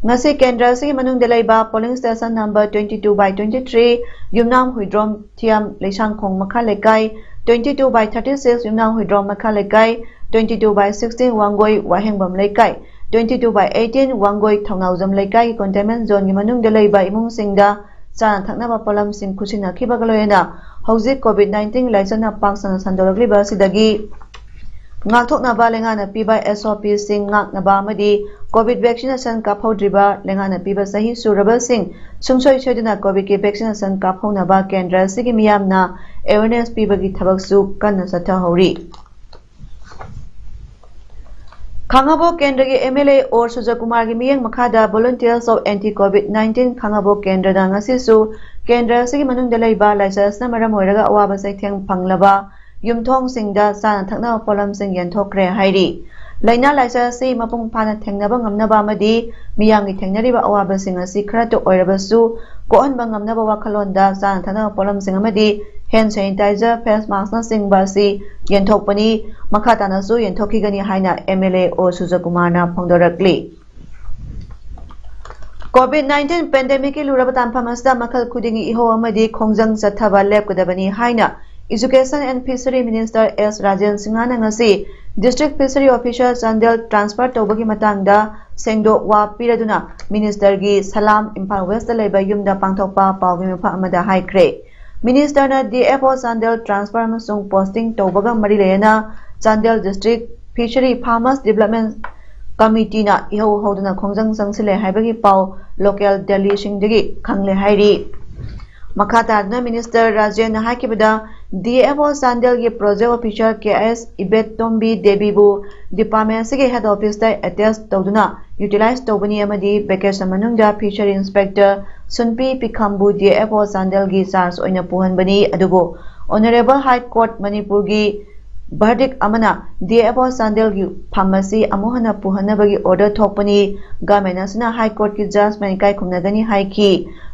ꯉꯁꯤ ꯀꯦꯟꯗ꯭ꯔ ꯑꯁꯤꯒꯤ ꯃꯅꯨꯡꯗ ꯂꯩꯕ polling station number twenty two by twenty three, ꯌꯨꯝꯅꯥꯝ ꯍꯨꯏꯗ꯭ꯔꯣꯝ ꯊꯤꯌꯥꯝ ꯂꯩꯁꯥꯡꯈꯣꯡ ꯃꯈꯥ ꯂꯩꯀꯥꯏ, twenty two by thirty six, ꯌꯨꯝꯅꯥꯝ ꯍꯨꯏꯗ꯭ꯔꯣꯝ ꯃꯈꯥ ꯂꯩꯀꯥꯏ, twenty two by sixteen, Wangoi ꯋꯥꯍꯦꯡꯕꯝ ꯂꯩꯀꯥꯏ, twenty two by eighteen, Wangoi ꯊꯧꯅꯥꯎꯖꯝ ꯂꯩꯀꯥꯏꯒꯤ containment zoneꯒꯤ ꯃꯅꯨꯡꯗ ꯂꯩꯕ ꯏꯃꯨꯡꯁꯤꯡꯗ ꯆꯥꯅ ꯊꯛꯅꯕ ꯄꯣꯠꯂꯝꯁꯤꯡ ꯈꯨꯠꯁꯤꯟꯅꯈꯤꯕꯒ ꯂꯣꯏꯅꯅ ꯍꯧꯖꯤꯛ COVID nineteen ꯂꯥꯏꯆꯠꯅ ꯄꯥꯛ ꯁꯟꯅ ꯁꯟꯗꯣꯔꯛꯂꯤꯕ ꯑꯁꯤꯗꯒꯤ ꯉꯥꯛꯊꯣꯛꯅꯕ ꯂꯩꯉꯥꯛꯅ ꯄꯤꯕ SOPꯁꯤꯡ ꯉꯥꯛꯅꯕ ꯑꯃꯗꯤ COVID vaccination ꯀꯥꯞꯍꯧꯗ꯭ꯔꯤꯕ, ꯂꯩꯉꯥꯛꯅ ꯄꯤꯕ ꯆꯍꯤ ꯁꯨꯔꯕꯁꯤꯡ ꯁꯨꯡꯁꯣꯏ ꯁꯣꯏꯗꯅ COVIDꯀꯤ vaccination ꯀꯥꯞꯍꯧꯅꯕ ꯀꯦꯟꯗ꯭ꯔ ꯑꯁꯤꯒꯤ ꯃꯤꯌꯥꯝꯅ awareness ꯄꯤꯕꯒꯤ ꯊꯕꯛꯁꯨ ꯀꯟꯅ ꯆꯠꯊꯍꯧꯔꯤ꯫ ꯈꯥꯡꯉꯕꯣꯛ ꯀꯦꯟꯗ꯭ꯔꯒꯤ MLA ꯑꯣ ꯁꯨꯖꯀꯨꯃꯥꯔꯒꯤ ꯃꯤꯠꯌꯦꯡ ꯃꯈꯥꯗ Volunteers of Anti COVID nineteen ꯈꯥꯡꯉꯕꯣꯛ ꯀꯦꯟꯗ꯭ꯔꯅ ꯉꯁꯤꯁꯨ ꯀꯦꯟꯗ꯭ꯔ ꯑꯁꯤꯒꯤ ꯃꯅꯨꯡꯗ ꯂꯩꯕ ꯂꯥꯏꯆꯠ ꯑꯁꯤꯅ ꯃꯔꯝ ꯑꯣꯏꯔꯒ ꯑꯋꯥꯕ ꯆꯩꯊꯦꯡ ꯐꯪꯂꯕ ꯌꯨꯝꯊꯣꯡꯁꯤꯡꯗ ꯆꯥꯅ ꯊꯛꯅꯕ ꯄꯣꯠꯂꯝꯁꯤꯡ ꯌꯦꯟꯊꯣꯛꯈ꯭ꯔꯦ ꯍꯥꯏꯔꯤ꯫ ꯂꯥꯏꯅꯥ ꯂꯥꯏꯆꯠ ꯑꯁꯤ ꯃꯄꯨꯡ ꯐꯥꯅ ꯊꯦꯡꯅꯕ ꯉꯝꯅꯕ ꯑꯃꯗꯤ ꯃꯤꯌꯥꯝꯒꯤ ꯊꯦꯡꯅꯔꯤꯕ ꯑꯋꯥꯕꯁꯤꯡ ꯑꯁꯤ ꯈꯔꯇ ꯑꯣꯏꯔꯕꯁꯨ ꯀꯣꯛꯍꯟꯕ ꯉꯝꯅꯕ ꯋꯥꯈꯜꯂꯣꯟꯗ ꯆꯥꯅ ꯊꯛꯅꯕ ꯄꯣꯠꯂꯝꯁꯤꯡ ꯑꯃꯗꯤ hand sanitizer, face maskꯅꯆꯤꯡꯕ ꯑꯁꯤ ꯌꯦꯟꯊꯣꯛꯄꯅꯤ꯫ ꯃꯈꯥ ꯇꯥꯅꯁꯨ ꯌꯦꯟꯊꯣꯛꯈꯤꯒꯅꯤ ꯍꯥꯏꯅ MLA ꯑꯣ ꯁꯨꯖꯀꯨꯃꯥꯔꯅ ꯐꯣꯡꯗꯣꯔꯛꯂꯤ꯫ COVID nineteen pandemicꯀꯤ ꯂꯨꯔꯕ ꯇꯥꯟꯐꯝ ꯑꯁꯤꯗ ꯃꯈꯜ ꯈꯨꯗꯤꯡꯒꯤ ꯏꯍꯧ ꯑꯃꯗꯤ ꯈꯣꯡꯖꯪ ꯆꯠꯊꯕ ꯂꯦꯞꯀꯗꯕꯅꯤ ꯍꯥꯏꯅ Education and Fishery Minister S Rajen ꯁꯤꯡꯍꯅ ꯉꯁꯤ District Fishery Officer Chandel transfer ꯇꯧꯕꯒꯤ ꯃꯇꯥꯡꯗ ꯁꯦꯡꯗꯣꯛ ꯋꯥ ꯄꯤꯔꯗꯨꯅ ministerꯒꯤ ꯁꯂꯥꯝ ꯏꯝꯐꯥꯜ Westꯇ ꯂꯩꯕ ꯌꯨꯝꯗ ꯄꯥꯡꯊꯣꯛꯄ ꯄꯥꯎꯒꯤ ꯃꯤꯐꯝ ꯑꯃꯗ ꯍꯥꯏꯈ꯭ꯔꯦ꯫ ministerꯅ DFO ꯆꯥꯟꯗꯦꯜ transfer ꯑꯃꯁꯨꯡ posting ꯇꯧꯕꯒ ꯃꯔꯤ ꯂꯩꯅꯅ Chandel District Fishery Farmers Development Committeeꯅ ꯏꯍꯧ ꯍꯧꯗꯅ ꯈꯣꯡꯖꯪ ꯆꯪꯁꯤꯜꯂꯦ ꯍꯥꯏꯕꯒꯤ ꯄꯥꯎ local Delhiꯁꯤꯡꯗꯒꯤ ꯈꯪꯂꯦ ꯍꯥꯏꯔꯤ꯫ ꯃꯈꯥ ꯇꯥꯗꯨꯅ ꯃꯤꯅꯤꯁꯇꯔ ꯔꯥꯖꯦꯟꯅ ꯍꯥꯏꯈꯤꯕꯗ, ꯗꯤ ꯑꯦꯐ ꯑꯣ ꯆꯥꯟꯗꯦꯜꯒꯤ project officer K S Ibetombi ꯗꯦꯕꯤꯕꯨ ꯗꯤꯄꯥꯔꯠꯃꯦꯟ ꯑꯁꯤꯒꯤ ꯍꯦꯗ ꯑꯣꯐꯤꯁꯇ ꯑꯦꯇꯦꯆ ꯇꯧꯗꯨꯅ ꯌꯨꯇꯤꯂꯥꯏꯖ ꯇꯧꯕꯅꯤ ꯑꯃꯗꯤ ꯚꯦꯀꯦꯁꯟ ꯃꯅꯨꯡꯗ ꯐꯤꯁꯔꯤ ꯏꯟꯁꯄꯦꯛꯇꯔ ꯁꯨꯟꯄꯤ ꯄꯤꯈꯥꯝꯕꯨ ꯗꯤ ꯑꯦꯐ ꯑꯣ ꯆꯥꯟꯗꯦꯜꯒꯤ ꯆꯥꯔꯖ ꯑꯣꯏꯅ ꯄꯨꯍꯟꯕꯅꯤ꯫ ꯑꯗꯨꯕꯨ ꯑꯣꯅꯔꯦꯕꯜ ꯍꯥꯏ ꯀꯣꯔꯠ ꯃꯅꯤꯄꯨꯔꯒꯤ ꯚꯔꯗꯤꯛ ꯑꯃꯅ ꯗꯤ ꯑꯦꯐ ꯑꯣ ꯆꯥꯟꯗꯦꯜꯒꯤ ꯐꯝ ꯑꯁꯤ ꯑꯃꯨꯛ ꯍꯟꯅ ꯄꯨꯍꯟꯅꯕꯒꯤ ꯑꯣꯔꯗꯔ ꯊꯣꯛꯄꯅꯤ꯫ ꯒꯚꯔꯟꯃꯦꯟꯠ ꯑꯁꯤꯅ ꯍꯥꯏ ꯀꯣꯔꯠꯀꯤ ꯖꯖꯃꯦꯟꯠ ꯏꯀꯥꯏ ꯈꯨꯝꯅꯒꯅꯤ ꯍꯥꯏꯈꯤ꯫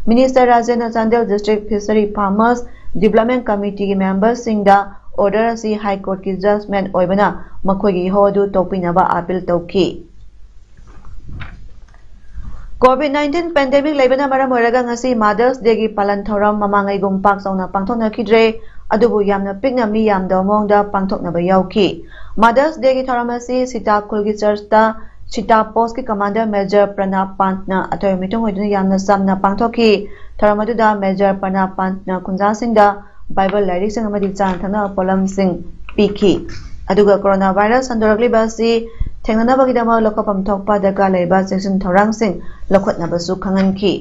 ꯃꯤꯅꯤꯁꯇꯔ ꯔꯥꯖꯦꯟꯅ Chandel district fishery farmers development ꯀꯃꯤꯇꯤꯒꯤ ꯃꯦꯝꯕꯔꯁꯤꯡꯗ ꯑꯣꯔꯗꯔ ꯑꯁꯤ ꯍꯥꯏ ꯀꯣꯔꯠꯀꯤ ꯖꯖꯃꯦꯟꯠ ꯑꯣꯏꯕꯅ ꯃꯈꯣꯏꯒꯤ ꯏꯍꯧ ꯑꯗꯨ ꯇꯣꯛꯄꯤꯅꯕ ꯑꯥꯄꯤꯜ ꯇꯧꯈꯤ꯫ ꯀꯣꯚꯤꯗ ꯅꯥꯏꯟꯇꯤꯟ ꯄꯦꯟꯗꯦꯃꯤꯛ ꯂꯩꯕꯅ ꯃꯔꯝ ꯑꯣꯏꯔꯒ ꯉꯁꯤ ꯃꯥꯗꯔꯁ ꯗꯦꯒꯤ ꯄꯥꯂꯟ ꯊꯧꯔꯝ ꯃꯃꯥꯡꯉꯩꯒꯨꯝ ꯄꯥꯛ ꯆꯥꯎꯅ ꯄꯥꯡꯊꯣꯛꯅꯈꯤꯗ꯭ꯔꯦ꯫ ꯑꯗꯨꯕꯨ ꯌꯥꯝꯅ ꯄꯤꯛꯅ ꯃꯤ ꯌꯥꯝꯗꯕ ꯃꯑꯣꯡꯗ ꯄꯥꯡꯊꯣꯛꯅꯕ ꯌꯥꯎꯈꯤ꯫ ꯃꯥꯗꯔꯁ ꯗꯦꯒꯤ ꯊꯧꯔꯝ ꯑꯁꯤ ꯁꯤꯇꯥ ꯈꯨꯜꯒꯤ ꯆꯔꯆꯇ ꯁꯤꯇꯥ ꯄꯣꯁꯀꯤ ꯀꯃꯥꯟꯗꯔ ꯃꯦꯖꯔ ꯄ꯭ꯔꯅꯥꯕ ꯄꯥꯟꯠꯅ ꯑꯊꯣꯏꯕ ꯃꯤꯊꯨꯡ ꯑꯣꯏꯗꯨꯅ ꯌꯥꯝꯅ ꯆꯝꯅ ꯄꯥꯡꯊꯣꯛꯈꯤ꯫ ꯊꯧꯔꯝ ꯑꯗꯨꯗ ꯃꯦꯖꯔ ꯄ꯭ꯔꯅꯥꯕ ꯄꯥꯟꯠꯅ ꯈꯨꯟꯖꯥꯁꯤꯡꯗ ꯕꯥꯏꯕꯜ ꯂꯥꯏꯔꯤꯛꯁꯤꯡ ꯑꯃꯗꯤ ꯆꯥꯅ ꯊꯛꯅꯕ ꯄꯣꯠꯂꯝꯁꯤꯡ ꯄꯤꯈꯤ꯫ ꯑꯗꯨꯒ ꯀꯣꯔꯣꯅꯥ ꯚꯥꯏꯔꯁ ꯁꯟꯗꯣꯔꯛꯂꯤꯕ ꯑꯁꯤ ꯊꯦꯡꯅꯅꯕꯒꯤꯗꯃꯛ ꯂꯧꯈꯠꯐꯝ ꯊꯣꯛꯄ ꯗꯔꯀꯥꯔ ꯂꯩꯕ ꯆꯦꯛꯁꯤꯟ ꯊꯧꯔꯥꯡꯁꯤꯡ ꯂꯧꯈꯠꯅꯕꯁꯨ ꯈꯪꯍꯟꯈꯤ꯫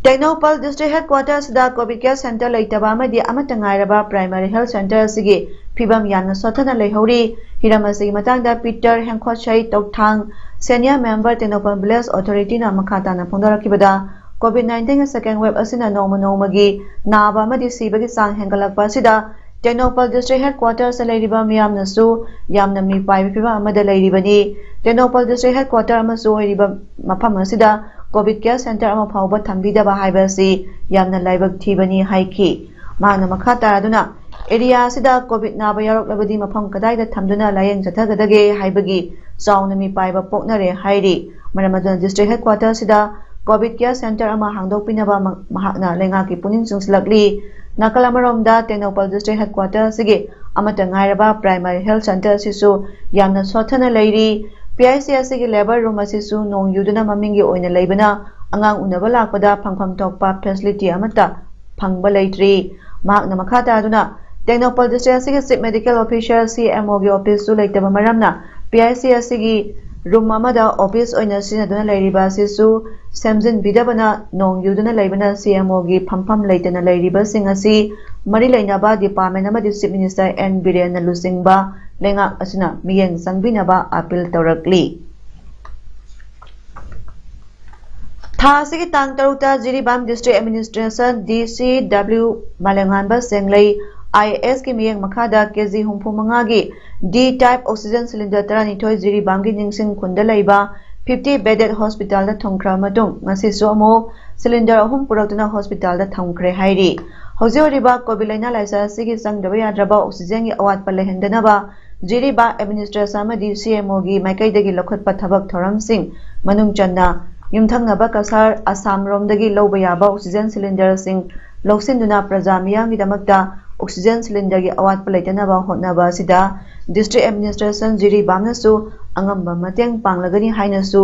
ꯇꯦꯡꯅꯧꯄꯜ ꯗꯤꯁꯇ꯭ꯔꯤꯛ ꯍꯦꯗꯀ꯭ꯋꯥꯇꯔꯁꯤꯗ ꯀꯣꯚꯤꯗ ꯀꯦꯌꯔ ꯁꯦꯟꯇꯔ ꯂꯩꯇꯕ ꯑꯃꯗꯤ ꯑꯃꯠꯇ ꯉꯥꯏꯔꯕ ꯄ꯭ꯔꯥꯏꯃꯥꯔꯤ ꯍꯦꯜꯊ ꯁꯦꯟꯇꯔ ꯑꯁꯤꯒꯤ ꯐꯤꯕꯝ ꯌꯥꯝꯅ ꯁꯣꯠꯊꯅ ꯂꯩꯍꯧꯔꯤ꯫ ꯍꯤꯔꯝ ꯑꯁꯤꯒꯤ ꯃꯇꯥꯡꯗ Peter Hengkhotsei Touthang, senior member Tengnoupal village ꯑꯣꯊꯣꯔꯤꯇꯤꯅ ꯃꯈꯥ ꯇꯥꯅ ꯐꯣꯡꯗꯣꯔꯛꯈꯤꯕꯗ, ꯀꯣꯚꯤꯗ ꯅꯥꯏꯟꯇꯤꯟꯒꯤ ꯁꯦꯀꯦꯟ ꯋꯦꯕ ꯑꯁꯤꯅ ꯅꯣꯡꯃ ꯅꯣꯡꯃꯒꯤ ꯅꯥꯕ ꯑꯃꯗꯤ ꯁꯤꯕꯒꯤ ꯆꯥꯡ ꯍꯦꯟꯒꯠꯂꯛꯄ ꯑꯁꯤꯗ ꯇꯦꯡꯅꯧꯄꯜ ꯗꯤꯁꯇ꯭ꯔꯤꯛ ꯍꯦꯗꯀ꯭ꯋꯥꯇꯔꯁꯇ ꯂꯩꯔꯤꯕ ꯃꯤꯌꯥꯝꯅꯁꯨ ꯌꯥꯝꯅ ꯃꯤꯄꯥꯏꯕ ꯐꯤꯕꯝ ꯑꯃꯗ ꯂꯩꯔꯤꯕꯅꯤ꯫ ꯇꯦꯡꯅꯧꯄꯜ ꯗꯤꯁꯇ꯭ꯔꯤꯛ ꯍꯦꯗꯀ꯭ꯋꯥꯇꯔ ꯑꯃꯁꯨ ꯑꯣꯏꯔꯤꯕ ꯃꯐꯝ ꯑꯁꯤꯗ ꯀꯣꯚꯤꯗ ꯀꯦꯌꯔ ꯁꯦꯟꯇꯔ ꯑꯃ ꯐꯥꯎꯕ ꯊꯝꯕꯤꯗꯕ ꯍꯥꯏꯕ ꯑꯁꯤ ꯌꯥꯝꯅ ꯂꯥꯏꯕꯛ ꯊꯤꯕꯅꯤ ꯍꯥꯏꯈꯤ꯫ ꯃꯍꯥꯛꯅ ꯃꯈꯥ ꯇꯥꯔꯗꯨꯅ, ꯑꯦꯔꯤꯌꯥ ꯑꯁꯤꯗ ꯀꯣꯚꯤꯗ ꯅꯥꯕ ꯌꯥꯎꯔꯛꯂꯕꯗꯤ ꯃꯐꯝ ꯀꯗꯥꯏꯗ ꯊꯝꯗꯨꯅ ꯂꯥꯌꯦꯡ ꯆꯠꯊꯒꯗꯒꯦ ꯍꯥꯏꯕꯒꯤ ꯆꯥꯎꯅ ꯃꯤꯄꯥꯏꯕ ꯄꯣꯛꯅꯔꯦ ꯍꯥꯏꯔꯤ꯫ ꯃꯔꯝ ꯑꯗꯨꯅ ꯗꯤꯁꯇ꯭ꯔꯤꯛ ꯍꯦꯗꯀ꯭ꯋꯥꯇꯔꯁꯤꯗ ꯀꯣꯚꯤꯗ ꯀꯦꯌꯔ ꯁꯦꯟꯇꯔ ꯑꯃ ꯍꯥꯡꯗꯣꯛꯄꯤꯅꯕ ꯃ-, ꯃꯍꯥꯛꯅ ꯂꯩꯉꯥꯛꯀꯤ ꯄꯨꯛꯅꯤꯡ ꯆꯤꯡꯁꯤꯜꯂꯛꯂꯤ꯫ ꯅꯥꯀꯜ ꯑꯃꯔꯣꯝꯗ ꯇꯦꯡꯅꯧꯄꯜ ꯗꯤꯁꯇ꯭ꯔꯤꯛ ꯍꯦꯗꯀ꯭ꯋꯥꯇꯔ ꯑꯁꯤꯒꯤ ꯑꯃꯠꯇ ꯉꯥꯏꯔꯕ ꯄ꯭ꯔꯥꯏꯃꯥꯔꯤ ꯍꯦꯜꯊ ꯁꯦꯟꯇꯔ ꯑꯁꯤꯁꯨ ꯌꯥꯝꯅ ꯁꯣꯠꯊꯅ ꯂꯩꯔꯤ꯫ ꯄꯤ ꯑꯩꯆ ꯁꯤ ꯑꯁꯤꯒꯤ ꯂꯦꯕꯔ ꯔꯨꯝ ꯑꯁꯤꯁꯨ ꯅꯣꯡ ꯌꯨꯗꯨꯅ ꯃꯃꯤꯡꯒꯤ ꯑꯣꯏꯅ ꯂꯩꯕꯅ ꯑꯉꯥꯡ ꯎꯅꯕ ꯂꯥꯛꯄꯗ ꯐꯪꯐꯝ ꯊꯣꯛꯄ ꯐꯦꯁꯤꯂꯤꯇꯤ ꯑꯃꯠꯇ ꯐꯪꯕ ꯂꯩꯇ꯭ꯔꯤ꯫ ꯃꯍꯥꯛꯅ ꯃꯈꯥ ꯇꯥꯗꯨꯅ, ꯇꯦꯡꯅꯧꯄꯜ ꯗꯤꯁꯇ꯭ꯔꯤꯛ ꯑꯁꯤꯒꯤ ꯆꯤꯐ ꯃꯦꯗꯤꯀꯦꯜ ꯑꯣꯐꯤꯁꯔ, ꯁꯤ ꯑꯦꯝ ꯑꯣꯒꯤ ꯑꯣꯐꯤꯁꯁꯨ ꯂꯩꯇꯕ ꯃꯔꯝꯅ ꯄꯤ ꯑꯩꯆ ꯁꯤ ꯑꯁꯤꯒꯤ ꯔꯨꯝ ꯑꯃꯗ ꯑꯣꯐꯤꯁ ꯑꯣꯏꯅ ꯁꯤꯖꯤꯟꯅꯗꯨꯅ ꯂꯩꯔꯤꯕ ꯑꯁꯤꯁꯨ ꯁꯦꯝꯖꯤꯟꯕꯤꯗꯕꯅ ꯅꯣꯡ ꯌꯨꯗꯨꯅ ꯂꯩꯕꯅ ꯁꯤ ꯑꯦꯝ ꯑꯣꯒꯤ ꯐꯝꯐꯝ ꯂꯩꯇꯅ ꯂꯩꯔꯤꯕꯁꯤꯡ ꯑꯁꯤ ꯃꯔꯤ ꯂꯩꯅꯕ ꯗꯤꯄꯥꯔꯠꯃꯦꯟ ꯑꯃꯗꯤ ꯆꯤꯐ ꯃꯤꯅꯤꯁꯇꯔ ꯑꯦꯟ ꯕꯤꯔꯦꯟꯅ ꯂꯨꯆꯤꯡꯕ ꯂꯩꯉꯥꯛ ꯑꯁꯤꯅ ꯃꯤꯠꯌꯦꯡ ꯆꯪꯕꯤꯅꯕ ꯑꯥꯄꯤꯜ ꯇꯧꯔꯛꯂꯤ꯫ ꯊꯥ ꯑꯁꯤꯒꯤ ꯇꯥꯡ ꯇꯔꯨꯛꯇ ꯖꯤꯔꯤꯕꯥꯝ ꯗꯤꯁꯇ꯭ꯔꯤꯛ ꯑꯦꯗꯃꯤꯅꯤꯁꯇ꯭ꯔꯦꯁꯟ ꯗꯤ ꯁꯤ ꯗꯕ꯭ꯂꯤꯎ ꯃꯥꯂꯦꯝꯉꯥꯟꯕ ꯁꯦꯡꯂꯩ ꯑꯥꯏ ꯑꯦ ꯑꯦꯁꯀꯤ ꯃꯤꯠꯌꯦꯡ ꯃꯈꯥꯗ ꯀꯦ ꯖꯤ ꯍꯨꯝꯐꯨ ꯃꯉꯥꯒꯤ ꯗꯤ ꯇꯥꯏꯞ ꯑꯣꯛꯁꯤꯖꯦꯟ ꯁꯤꯂꯤꯟꯗꯔ ꯇꯔꯥꯅꯤꯊꯣꯏ ꯖꯤꯔꯤꯕꯥꯝꯒꯤ ꯅꯤꯡꯁꯤꯡ ꯈꯨꯟꯗ ꯂꯩꯕ ꯐꯤꯐꯇꯤ ꯕꯦꯗꯦꯗ ꯍꯣꯁꯄꯤꯇꯥꯜꯗ ꯊꯨꯡꯈ꯭ꯔꯕ ꯃꯇꯨꯡ ꯉꯁꯤꯁꯨ ꯑꯃꯨꯛ ꯁꯤꯂꯤꯟꯗꯔ ꯑꯍꯨꯝ ꯄꯨꯔꯛꯇꯨꯅ ꯍꯣꯁꯄꯤꯇꯥꯜꯗ ꯊꯝꯈ꯭ꯔꯦ ꯍꯥꯏꯔꯤ꯫ ꯍꯧꯖꯤꯛ ꯑꯣꯏꯔꯤꯕ ꯀꯣꯚꯤꯗ ꯂꯥꯏꯅꯥ ꯂꯥꯏꯆꯠ ꯑꯁꯤꯒꯤ ꯆꯪꯗꯕ ꯌꯥꯗ꯭ꯔꯕ ꯑꯣꯛꯁꯤꯖꯦꯟꯒꯤ ꯑꯋꯥꯠꯄ ꯂꯩꯍꯟꯗꯅꯕ ꯖꯤꯔꯤꯕꯥꯝ ꯑꯦꯗꯃꯤꯅꯤꯁꯇ꯭ꯔꯦꯁꯟ ꯑꯃꯗꯤ ꯁꯤ ꯑꯦꯝ ꯑꯣꯒꯤ ꯃꯥꯏꯀꯩꯗꯒꯤ ꯂꯧꯈꯠꯄ ꯊꯕꯛ ꯊꯧꯔꯝꯁꯤꯡ ꯃꯅꯨꯡ ꯆꯟꯅ ꯌꯨꯝꯊꯪꯅꯕ ꯀꯁꯥꯔ ꯑꯁꯥꯝꯔꯣꯝꯗꯒꯤ ꯂꯧꯕ ꯌꯥꯕ ꯑꯣꯛꯁꯤꯖꯦꯟ ꯁꯤꯂꯤꯟꯗꯔꯁꯤꯡ ꯂꯧꯁꯤꯟꯗꯨꯅ ꯄ꯭ꯔꯖꯥ ꯃꯤꯌꯥꯝꯒꯤꯗꯃꯛꯇ ꯑꯣꯛꯁꯤꯖꯦꯟ ꯁꯤꯂꯤꯟꯗꯔꯒꯤ ꯑꯋꯥꯠꯄ ꯂꯩꯇꯅꯕ ꯍꯣꯠꯅꯕ ꯑꯁꯤꯗ ꯗꯤꯁꯇ꯭ꯔꯤꯛ ꯑꯦꯗꯃꯤꯅꯤꯁꯇ꯭ꯔꯦꯁꯟ ꯖꯤꯔꯤꯕꯥꯝꯅꯁꯨ ꯑꯉꯝꯕ ꯃꯇꯦꯡ ꯄꯥꯡꯂꯒꯅꯤ ꯍꯥꯏꯅꯁꯨ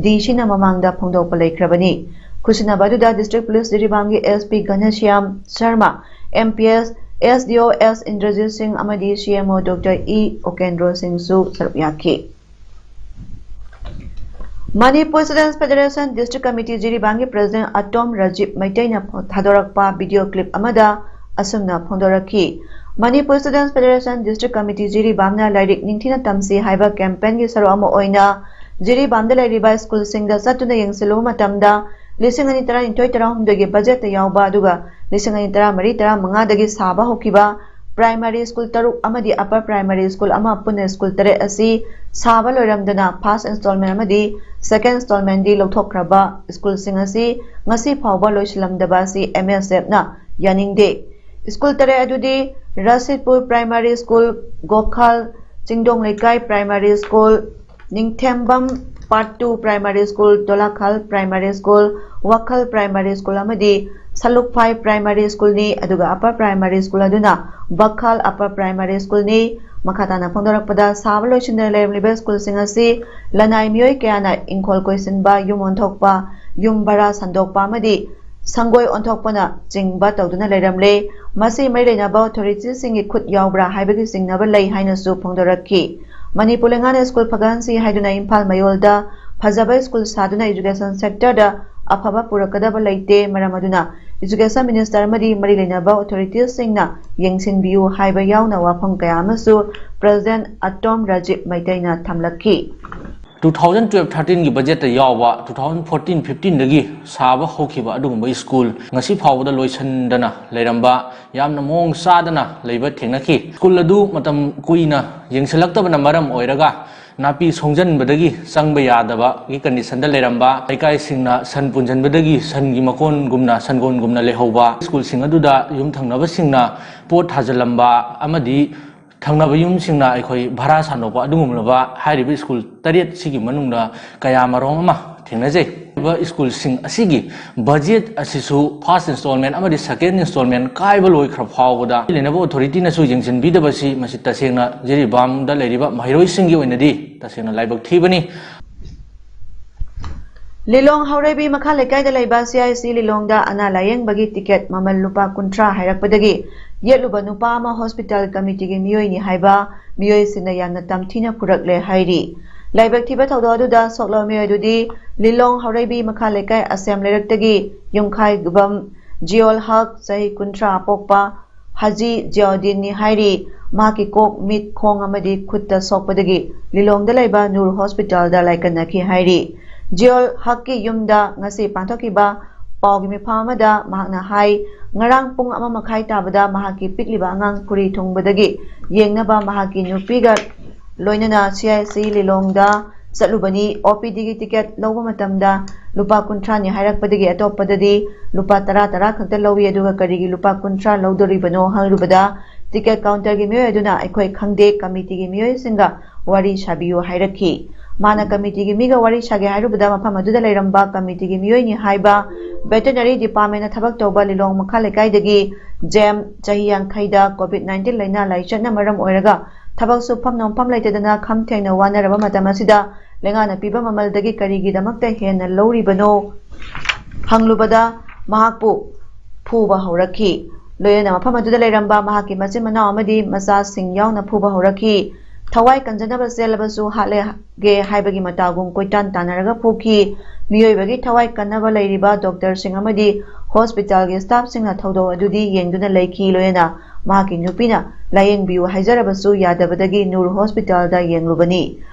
ꯗꯤ ꯁꯤꯅ ꯃꯃꯥꯡꯗ ꯐꯣꯡꯗꯣꯛꯄ ꯂꯩꯈ꯭ꯔꯕꯅꯤ꯫ ꯈꯨꯠꯁꯤꯟꯅꯕ ꯑꯗꯨꯗ ꯗꯤꯁꯇ꯭ꯔꯤꯛ ꯄꯨꯂꯤꯁ ꯖꯤꯔꯤꯕꯥꯝꯒꯤ S P Ghanshyam Sharma, M P S, S D O S Indrajit ꯁꯤꯡ ꯑꯃꯗꯤ ꯁꯤ ꯑꯦꯝ ꯑꯣ ꯗꯣꯛꯇꯔ ꯏ ꯎꯀꯦꯟꯗ꯭ꯔꯣ ꯁꯤꯡꯁꯨ ꯁꯔꯨꯛ ꯌꯥꯈꯤ꯫ Manipur students federation district committee ꯖꯤꯔꯤꯕꯥꯝꯒꯤ ꯄ꯭ꯔꯦꯁꯤꯗꯦꯟꯠ ꯑꯇꯣꯝ ꯔꯥꯖꯤꯕ ꯃꯩꯇꯩꯅ ꯊꯥꯗꯣꯔꯛꯄ ꯚꯤꯗꯤꯑꯣ ꯀ꯭ꯂꯤꯞ ꯑꯃꯗ ꯑꯁꯨꯝꯅ ꯐꯣꯡꯗꯣꯔꯛꯈꯤ꯫ Manipur students federation district committee ꯖꯤꯔꯤꯕꯥꯝꯅ ꯂꯥꯏꯔꯤꯛ ꯅꯤꯡꯊꯤꯅ ꯇꯝꯁꯤ ꯍꯥꯏꯕ ꯀꯦꯝꯄꯦꯟꯒꯤ ꯁꯔꯨꯛ ꯑꯃ ꯑꯣꯏꯅ ꯖꯤꯔꯤꯕꯥꯝꯗ ꯂꯩꯔꯤꯕ ꯁ꯭ꯀꯨꯜꯁꯤꯡꯗ ꯆꯠꯇꯨꯅ ꯌꯦꯡꯁꯤꯜꯂꯨꯕ ꯃꯇꯝꯗ ꯂꯤꯁꯤꯡ ꯑꯅꯤ ꯇꯔꯥꯅꯤꯊꯣꯏ ꯇꯔꯥꯍꯨꯝꯗꯣꯏꯒꯤ ꯕꯖꯦꯠꯇ ꯌꯥꯎꯕ ꯑꯗꯨꯒ ꯂꯤꯁꯤꯡ ꯑꯅꯤ ꯇꯔꯥꯃꯔꯤ ꯇꯔꯥꯃꯉꯥꯗꯒꯤ ꯁꯥꯕ ꯍꯧꯈꯤꯕ ꯄ꯭ꯔꯥꯏꯃꯥꯔꯤ ꯁ꯭ꯀꯨꯜ ꯇꯔꯨꯛ ꯑꯃꯗꯤ ꯑꯞꯄꯔ ꯄ꯭ꯔꯥꯏꯃꯥꯔꯤ ꯁ꯭ꯀꯨꯜ ꯑꯃ ꯄꯨꯟꯅ ꯁ꯭ꯀꯨꯜ ꯇꯔꯦꯠ ꯑꯁꯤ ꯁꯥꯕ ꯂꯣꯏꯔꯝꯗꯅ ꯐꯥꯔꯁ ꯏꯟꯁꯇꯣꯜꯃꯦꯟ ꯑꯃꯗꯤ ꯁꯦꯀꯦꯟ ꯏꯟꯁꯇꯣꯜꯃꯦꯟꯗꯤ ꯂꯧꯊꯣꯛꯈ꯭ꯔꯕ ꯁ꯭ꯀꯨꯜꯁꯤꯡ ꯑꯁꯤ ꯉꯁꯤ ꯐꯥꯎꯕ ꯂꯣꯏꯁꯤꯜꯂꯝꯗꯕ ꯑꯁꯤ ꯑꯦꯝ ꯑꯦꯁ ꯑꯦꯐꯅ ꯌꯥꯅꯤꯡꯗꯦ꯫ ꯁ꯭ꯀꯨꯜ ꯇꯔꯦꯠ ꯑꯗꯨꯗꯤ ꯔꯁꯤꯗꯄꯨꯔ ꯄ꯭ꯔꯥꯏꯃꯥꯔꯤ ꯁ꯭ꯀꯨꯜ, ꯒꯣꯈꯥꯜ, ꯆꯤꯡꯗꯣꯡ ꯂꯩꯀꯥꯏ primary school, Ningthembam part two primary school, Dolakhal primary school, ꯋꯥꯈꯜ ꯄ꯭ꯔꯥꯏꯃꯥꯔꯤ ꯁ꯭ꯀꯨꯜ ꯑꯃꯗꯤ ꯁꯂꯨꯛꯐꯥꯏ ꯄ꯭ꯔꯥꯏꯃꯥꯔꯤ ꯁ꯭ꯀꯨꯜꯅꯤ꯫ ꯑꯗꯨꯒ ꯑꯞꯄꯔ ꯄ꯭ꯔꯥꯏꯃꯥꯔꯤ ꯁ꯭ꯀꯨꯜ ꯑꯗꯨꯅ ꯕꯈꯥꯜ ꯑꯞꯄꯔ ꯄ꯭ꯔꯥꯏꯃꯥꯔꯤ ꯁ꯭ꯀꯨꯜꯅꯤ꯫ ꯃꯈꯥ ꯇꯥꯅ ꯐꯣꯡꯗꯣꯔꯛꯄꯗ, ꯁꯥꯕ ꯂꯣꯏꯁꯤꯟꯗꯅ ꯂꯩꯔꯝꯂꯤꯕ ꯁ꯭ꯀꯨꯜꯁꯤꯡ ꯑꯁꯤ ꯂꯅꯥꯏ ꯃꯤꯑꯣꯏ ꯀꯌꯥꯅ ꯏꯪꯈꯣꯜ ꯀꯣꯏꯁꯤꯟꯕ, ꯌꯨꯝ ꯑꯣꯟꯊꯣꯛꯄ, ꯌꯨꯝ ꯚꯔꯥ ꯁꯟꯗꯣꯛꯄ ꯑꯃꯗꯤ ꯁꯪꯒꯣꯏ ꯑꯣꯟꯊꯣꯛꯄꯅ ꯆꯤꯡꯕ ꯇꯧꯗꯨꯅ ꯂꯩꯔꯝꯂꯦ꯫ ꯃꯁꯤ ꯃꯔꯤ ꯂꯩꯅꯕ ꯑꯣꯊꯣꯔꯤꯇꯤꯁꯤꯡꯒꯤ ꯈꯨꯠ ꯌꯥꯎꯕ꯭ꯔꯥ ꯍꯥꯏꯕꯒꯤ ꯆꯤꯡꯅꯕ ꯂꯩ ꯍꯥꯏꯅꯁꯨ ꯐꯣꯡꯗꯣꯔꯛꯈꯤ꯫ ꯃꯅꯤꯄꯨꯔ ꯂꯩꯉꯥꯛꯅ ꯁ꯭ꯀꯨꯜ ꯐꯒꯠꯍꯟꯁꯤ ꯍꯥꯏꯗꯨꯅ ꯏꯝꯐꯥꯜ ꯃꯌꯣꯜꯗ ꯐꯖꯕ ꯁ꯭ꯀꯨꯜ ꯁꯥꯗꯨꯅ education sector ꯗ ꯑꯐꯕ ꯄꯨꯔꯛꯀꯗꯕ ꯂꯩꯇꯦ, ꯃꯔꯝ ꯑꯗꯨꯅ education minister ꯑꯃꯗꯤ ꯃꯔꯤ ꯂꯩꯅꯕ authorities ꯁꯤꯡꯅ ꯌꯦꯡꯁꯤꯟꯕꯤꯌꯨ ꯍꯥꯏꯕ ꯌꯥꯎꯅ ꯋꯥꯐꯝ ꯀꯌꯥ ꯑꯃꯁꯨ President ꯑꯇꯣꯝ Rajib ꯃꯩꯇꯩꯅ ꯊꯝꯂꯛꯈꯤ꯫ Two thousand twelve thirteen ꯒꯤ budget ꯇ ꯌꯥꯎꯕ two thousand fourteen fifteen ꯗꯒꯤ ꯁꯥꯕ ꯍꯧꯈꯤꯕ ꯑꯗꯨꯒꯨꯝꯕ ꯁ꯭ꯀꯨꯜ ꯉꯁꯤ ꯐꯥꯎꯕꯗ ꯂꯣꯏꯁꯤꯟꯗꯅ ꯂꯩꯔꯝꯕ, ꯌꯥꯝꯅ ꯃꯑꯣꯡ ꯆꯥꯗꯅ ꯂꯩꯕ ꯊꯦꯡꯅꯈꯤ꯫ ꯁ꯭ꯀꯨꯜ ꯑꯗꯨ ꯃꯇꯝ ꯀꯨꯏꯅ ꯌꯦꯡꯁꯤꯜꯂꯛꯇꯕꯅ ꯃꯔꯝ ꯑꯣꯏꯔꯒ ꯅꯥꯄꯤ ꯁꯣꯡꯖꯟꯕꯗꯒꯤ ꯆꯪꯕ ꯌꯥꯗꯕꯒꯤ condition ꯗ ꯂꯩꯔꯝꯕ, ꯂꯩꯀꯥꯏꯁꯤꯡꯅ ꯁꯟ ꯄꯨꯟꯁꯤꯟꯕꯗꯒꯤ ꯁꯟꯒꯤ ꯃꯀꯣꯟꯒꯨꯝꯅ, ꯁꯟꯒꯣꯟꯒꯨꯝꯅ ꯂꯩꯍꯧꯕ, ꯁ꯭ꯀꯨꯜꯁꯤꯡ ꯑꯗꯨꯗ ꯌꯨꯝꯊꯪꯅꯕꯁꯤꯡꯅ ꯄꯣꯠ ꯊꯥꯖꯤꯜꯂꯝꯕ ꯑꯃꯗꯤ ꯊꯪꯅꯕ ꯌꯨꯝꯁꯤꯡꯅ ꯑꯩꯈꯣꯏ ꯚꯔꯥ ꯁꯥꯟꯗꯣꯛꯄ, ꯑꯗꯨꯒꯨꯝꯂꯕ ꯍꯥꯏꯔꯤꯕ ꯁ꯭ꯀꯨꯜ ꯇꯔꯦꯠ ꯁꯤꯒꯤ ꯃꯅꯨꯡꯗ ꯀꯌꯥ ꯃꯔꯣꯝ ꯑꯃ ꯊꯦꯡꯅꯖꯩ꯫ ꯍꯥꯏꯔꯤꯕ ꯁ꯭ꯀꯨꯜꯁꯤꯡ ꯑꯁꯤꯒꯤ budget ꯑꯁꯤꯁꯨ first installment ꯑꯃꯗꯤ second installment ꯀꯥꯏꯕ ꯂꯣꯏꯈ꯭ꯔ ꯐꯥꯎꯕꯗ ꯂꯩꯅꯕ authority ꯅꯁꯨ ꯌꯦꯡꯁꯤꯟꯕꯤꯗꯕꯁꯤ ꯃꯁꯤ ꯇꯁꯦꯡꯅ ꯖꯤꯔꯤꯕꯥꯝꯗ ꯂꯩꯔꯤꯕ ꯃꯍꯩꯔꯣꯏꯁꯤꯡꯒꯤ ꯑꯣꯏꯅꯗꯤ ꯇꯁꯦꯡꯅ ꯂꯥꯏꯕꯛ ꯊꯤꯕꯅꯤ꯫ ꯂꯤꯂꯣꯡ ꯍꯧꯔꯩꯕꯤ ꯃꯈꯥ ꯂꯩꯀꯥꯏꯗ ꯂꯩꯕ C I C ꯂꯤꯂꯣꯡꯗ ꯑꯅꯥ ꯂꯥꯌꯦꯡꯕꯒꯤ ticket ꯃꯃꯜ ꯂꯨꯄꯥ ꯀꯨꯟꯊ꯭ꯔꯥ ꯍꯥꯏꯔꯛꯄꯗꯒꯤ ꯌꯦꯠꯂꯨꯕ ꯅꯨꯄꯥ ꯑꯃ hospital committee ꯒꯤ ꯃꯤꯑꯣꯏꯅꯤ ꯍꯥꯏꯕ ꯃꯤꯑꯣꯏꯁꯤꯡꯅ ꯌꯥꯝꯅ ꯇꯝꯊꯤꯅ ꯐꯨꯔꯛꯂꯦ ꯍꯥꯏꯔꯤ꯫ ꯂꯥꯏꯕꯛ ꯊꯤꯕ ꯊꯧꯗꯣꯛ ꯑꯗꯨꯗ ꯁꯣꯛꯂꯕ ꯃꯤꯑꯣꯏ ꯑꯗꯨꯗꯤ ꯂꯤꯂꯣꯡ ꯍꯧꯔꯩꯕꯤ ꯃꯈꯥ ꯂꯩꯀꯥꯏ ꯑꯁꯦꯝ ꯂꯩꯔꯛꯇꯒꯤ ꯌꯨꯝꯈꯥꯏꯕꯝ ꯖꯤꯌꯣꯜ ꯍꯛ, ꯆꯍꯤ ꯀꯨꯟꯊ꯭ꯔꯥ, ꯄꯣꯛꯄ ꯍꯥꯖꯤ ꯖꯤꯌꯥꯎꯗꯤꯟꯅꯤ ꯍꯥꯏꯔꯤ꯫ ꯃꯍꯥꯛꯀꯤ ꯀꯣꯛ, ꯃꯤꯠ, ꯈꯣꯡ ꯑꯃꯗꯤ ꯈꯨꯠꯇ ꯁꯣꯛꯄꯗꯒꯤ ꯂꯤꯂꯣꯡꯗ ꯂꯩꯕ ꯅꯨꯔ hospital ꯗ ꯂꯥꯏꯀꯠꯅꯈꯤ ꯍꯥꯏꯔꯤ꯫ ꯖꯤꯌꯣꯜ ꯍꯛꯀꯤ ꯌꯨꯝꯗ ꯉꯁꯤ ꯄꯥꯡꯊꯣꯛꯈꯤꯕ ꯄꯥꯎꯒꯤ ꯃꯤꯐꯝ ꯑꯃꯗ ꯃꯍꯥꯛꯅ ꯍꯥꯏ, ꯉꯔꯥꯡ ꯄꯨꯡ ꯑꯃ ꯃꯈꯥꯏ ꯇꯥꯕꯗ ꯃꯍꯥꯛꯀꯤ ꯄꯤꯛꯂꯤꯕ ꯑꯉꯥꯡ ꯐꯨꯔꯤ ꯊꯨꯡꯕꯗꯒꯤ ꯌꯦꯡꯅꯕ ꯃꯍꯥꯛꯀꯤ ꯅꯨꯄꯤꯒ ꯂꯣꯏꯅꯅ C I C ꯂꯤꯂꯣꯡꯗ ꯆꯠꯂꯨꯕꯅꯤ꯫ O P D ꯒꯤ ticket ꯂꯧꯕ ꯃꯇꯝꯗ ꯂꯨꯄꯥ ꯀꯨꯟꯊ꯭ꯔꯥꯅꯤ ꯍꯥꯏꯔꯛꯄꯗꯒꯤ ꯑꯇꯣꯞꯄꯗꯗꯤ ꯂꯨꯄꯥ ꯇꯔꯥ ꯇꯔꯥ ꯈꯛꯇ ꯂꯧꯏ, ꯑꯗꯨꯒ ꯀꯔꯤꯒꯤ ꯂꯨꯄꯥ ꯀꯨꯟꯊ꯭ꯔꯥ ꯂꯧꯗꯣꯔꯤꯕꯅꯣ ꯍꯪꯂꯨꯕꯗ ticket counter ꯒꯤ ꯃꯤꯑꯣꯏ ꯑꯗꯨꯅ ꯑꯩꯈꯣꯏ ꯈꯪꯗꯦ, committee ꯒꯤ ꯃꯤꯑꯣꯏꯁꯤꯡꯒ ꯋꯥꯔꯤ ꯁꯥꯕꯤꯌꯨ ꯍꯥꯏꯔꯛꯈꯤ꯫ ꯃꯥꯅ committee ꯒꯤ ꯃꯤꯒ ꯋꯥꯔꯤ ꯁꯥꯒꯦ ꯍꯥꯏꯔꯨꯕꯗ ꯃꯐꯝ ꯑꯗꯨꯗ ꯂꯩꯔꯝꯕ committee ꯒꯤ ꯃꯤꯑꯣꯏꯅꯤ ꯍꯥꯏꯕ veterinary department ꯅ ꯊꯕꯛ ꯇꯧꯕ ꯂꯤꯂꯣꯡ ꯃꯈꯥ ꯂꯩꯀꯥꯏꯗꯒꯤ ꯖꯦꯝ, ꯆꯍꯤ ꯌꯥꯡꯈꯩꯗ COVID nineteen ꯂꯥꯏꯅꯥ ꯂꯥꯏꯆꯠꯅ ꯃꯔꯝ ꯑꯣꯏꯔꯒ ꯊꯕꯛ ꯁꯨꯐꯝ ꯅꯣꯝꯐꯝ ꯂꯩꯇꯗꯅ ꯈꯝ ꯊꯦꯡꯅ ꯋꯥꯅꯔꯕ ꯃꯇꯝ ꯑꯁꯤꯗ ꯂꯩꯉꯥꯛꯅ ꯄꯤꯕ ꯃꯃꯜꯗꯒꯤ ꯀꯔꯤꯒꯤꯗꯃꯛꯇ ꯍꯦꯟꯅ ꯂꯧꯔꯤꯕꯅꯣ ꯍꯪꯂꯨꯕꯗ ꯃꯍꯥꯛꯄꯨ ꯐꯨꯕ ꯍꯧꯔꯛꯈꯤ꯫ ꯂꯣꯏꯅꯅ ꯃꯐꯝ ꯑꯗꯨꯗ ꯂꯩꯔꯝꯕ ꯃꯍꯥꯛꯀꯤ ꯃꯆꯤꯟ ꯃꯅꯥꯎ ꯑꯃꯗꯤ ꯃꯆꯥꯁꯤꯡ ꯌꯥꯎꯅ ꯐꯨꯕ ꯍꯧꯔꯛꯈꯤ꯫ ꯊꯋꯥꯏ ꯀꯟꯖꯅꯕ ꯆꯦꯜꯂꯕꯁꯨ ꯍꯥꯠꯂꯒꯦ ꯍꯥꯏꯕꯒꯤ ꯃꯇꯥꯒꯨꯝ ꯀꯣꯏꯇꯥꯟ ꯇꯥꯟꯅꯔꯒ ꯐꯨꯈꯤ꯫ ꯃꯤꯑꯣꯏꯕꯒꯤ ꯊꯋꯥꯏ ꯀꯟꯅꯕ ꯂꯩꯔꯤꯕ ꯗꯣꯛꯇꯔꯁꯤꯡ ꯑꯃꯗꯤ ꯍꯣꯁꯄꯤꯇꯥꯜꯒꯤ ꯁ꯭ꯇꯥꯐꯁꯤꯡꯅ ꯊꯧꯗꯣꯛ ꯑꯗꯨꯗꯤ ꯌꯦꯡꯗꯨꯅ ꯂꯩꯈꯤ꯫ ꯂꯣꯏꯅꯅ ꯃꯍꯥꯛꯀꯤ ꯅꯨꯄꯤꯅ ꯂꯥꯌꯦꯡꯕꯤꯌꯨ ꯍꯥꯏꯖꯔꯕꯁꯨ ꯌꯥꯗꯕꯗꯒꯤ ꯅꯨꯔ ꯍꯣꯁꯄꯤꯇꯥꯜꯗ ꯌꯦꯡꯂꯨꯕꯅꯤ꯫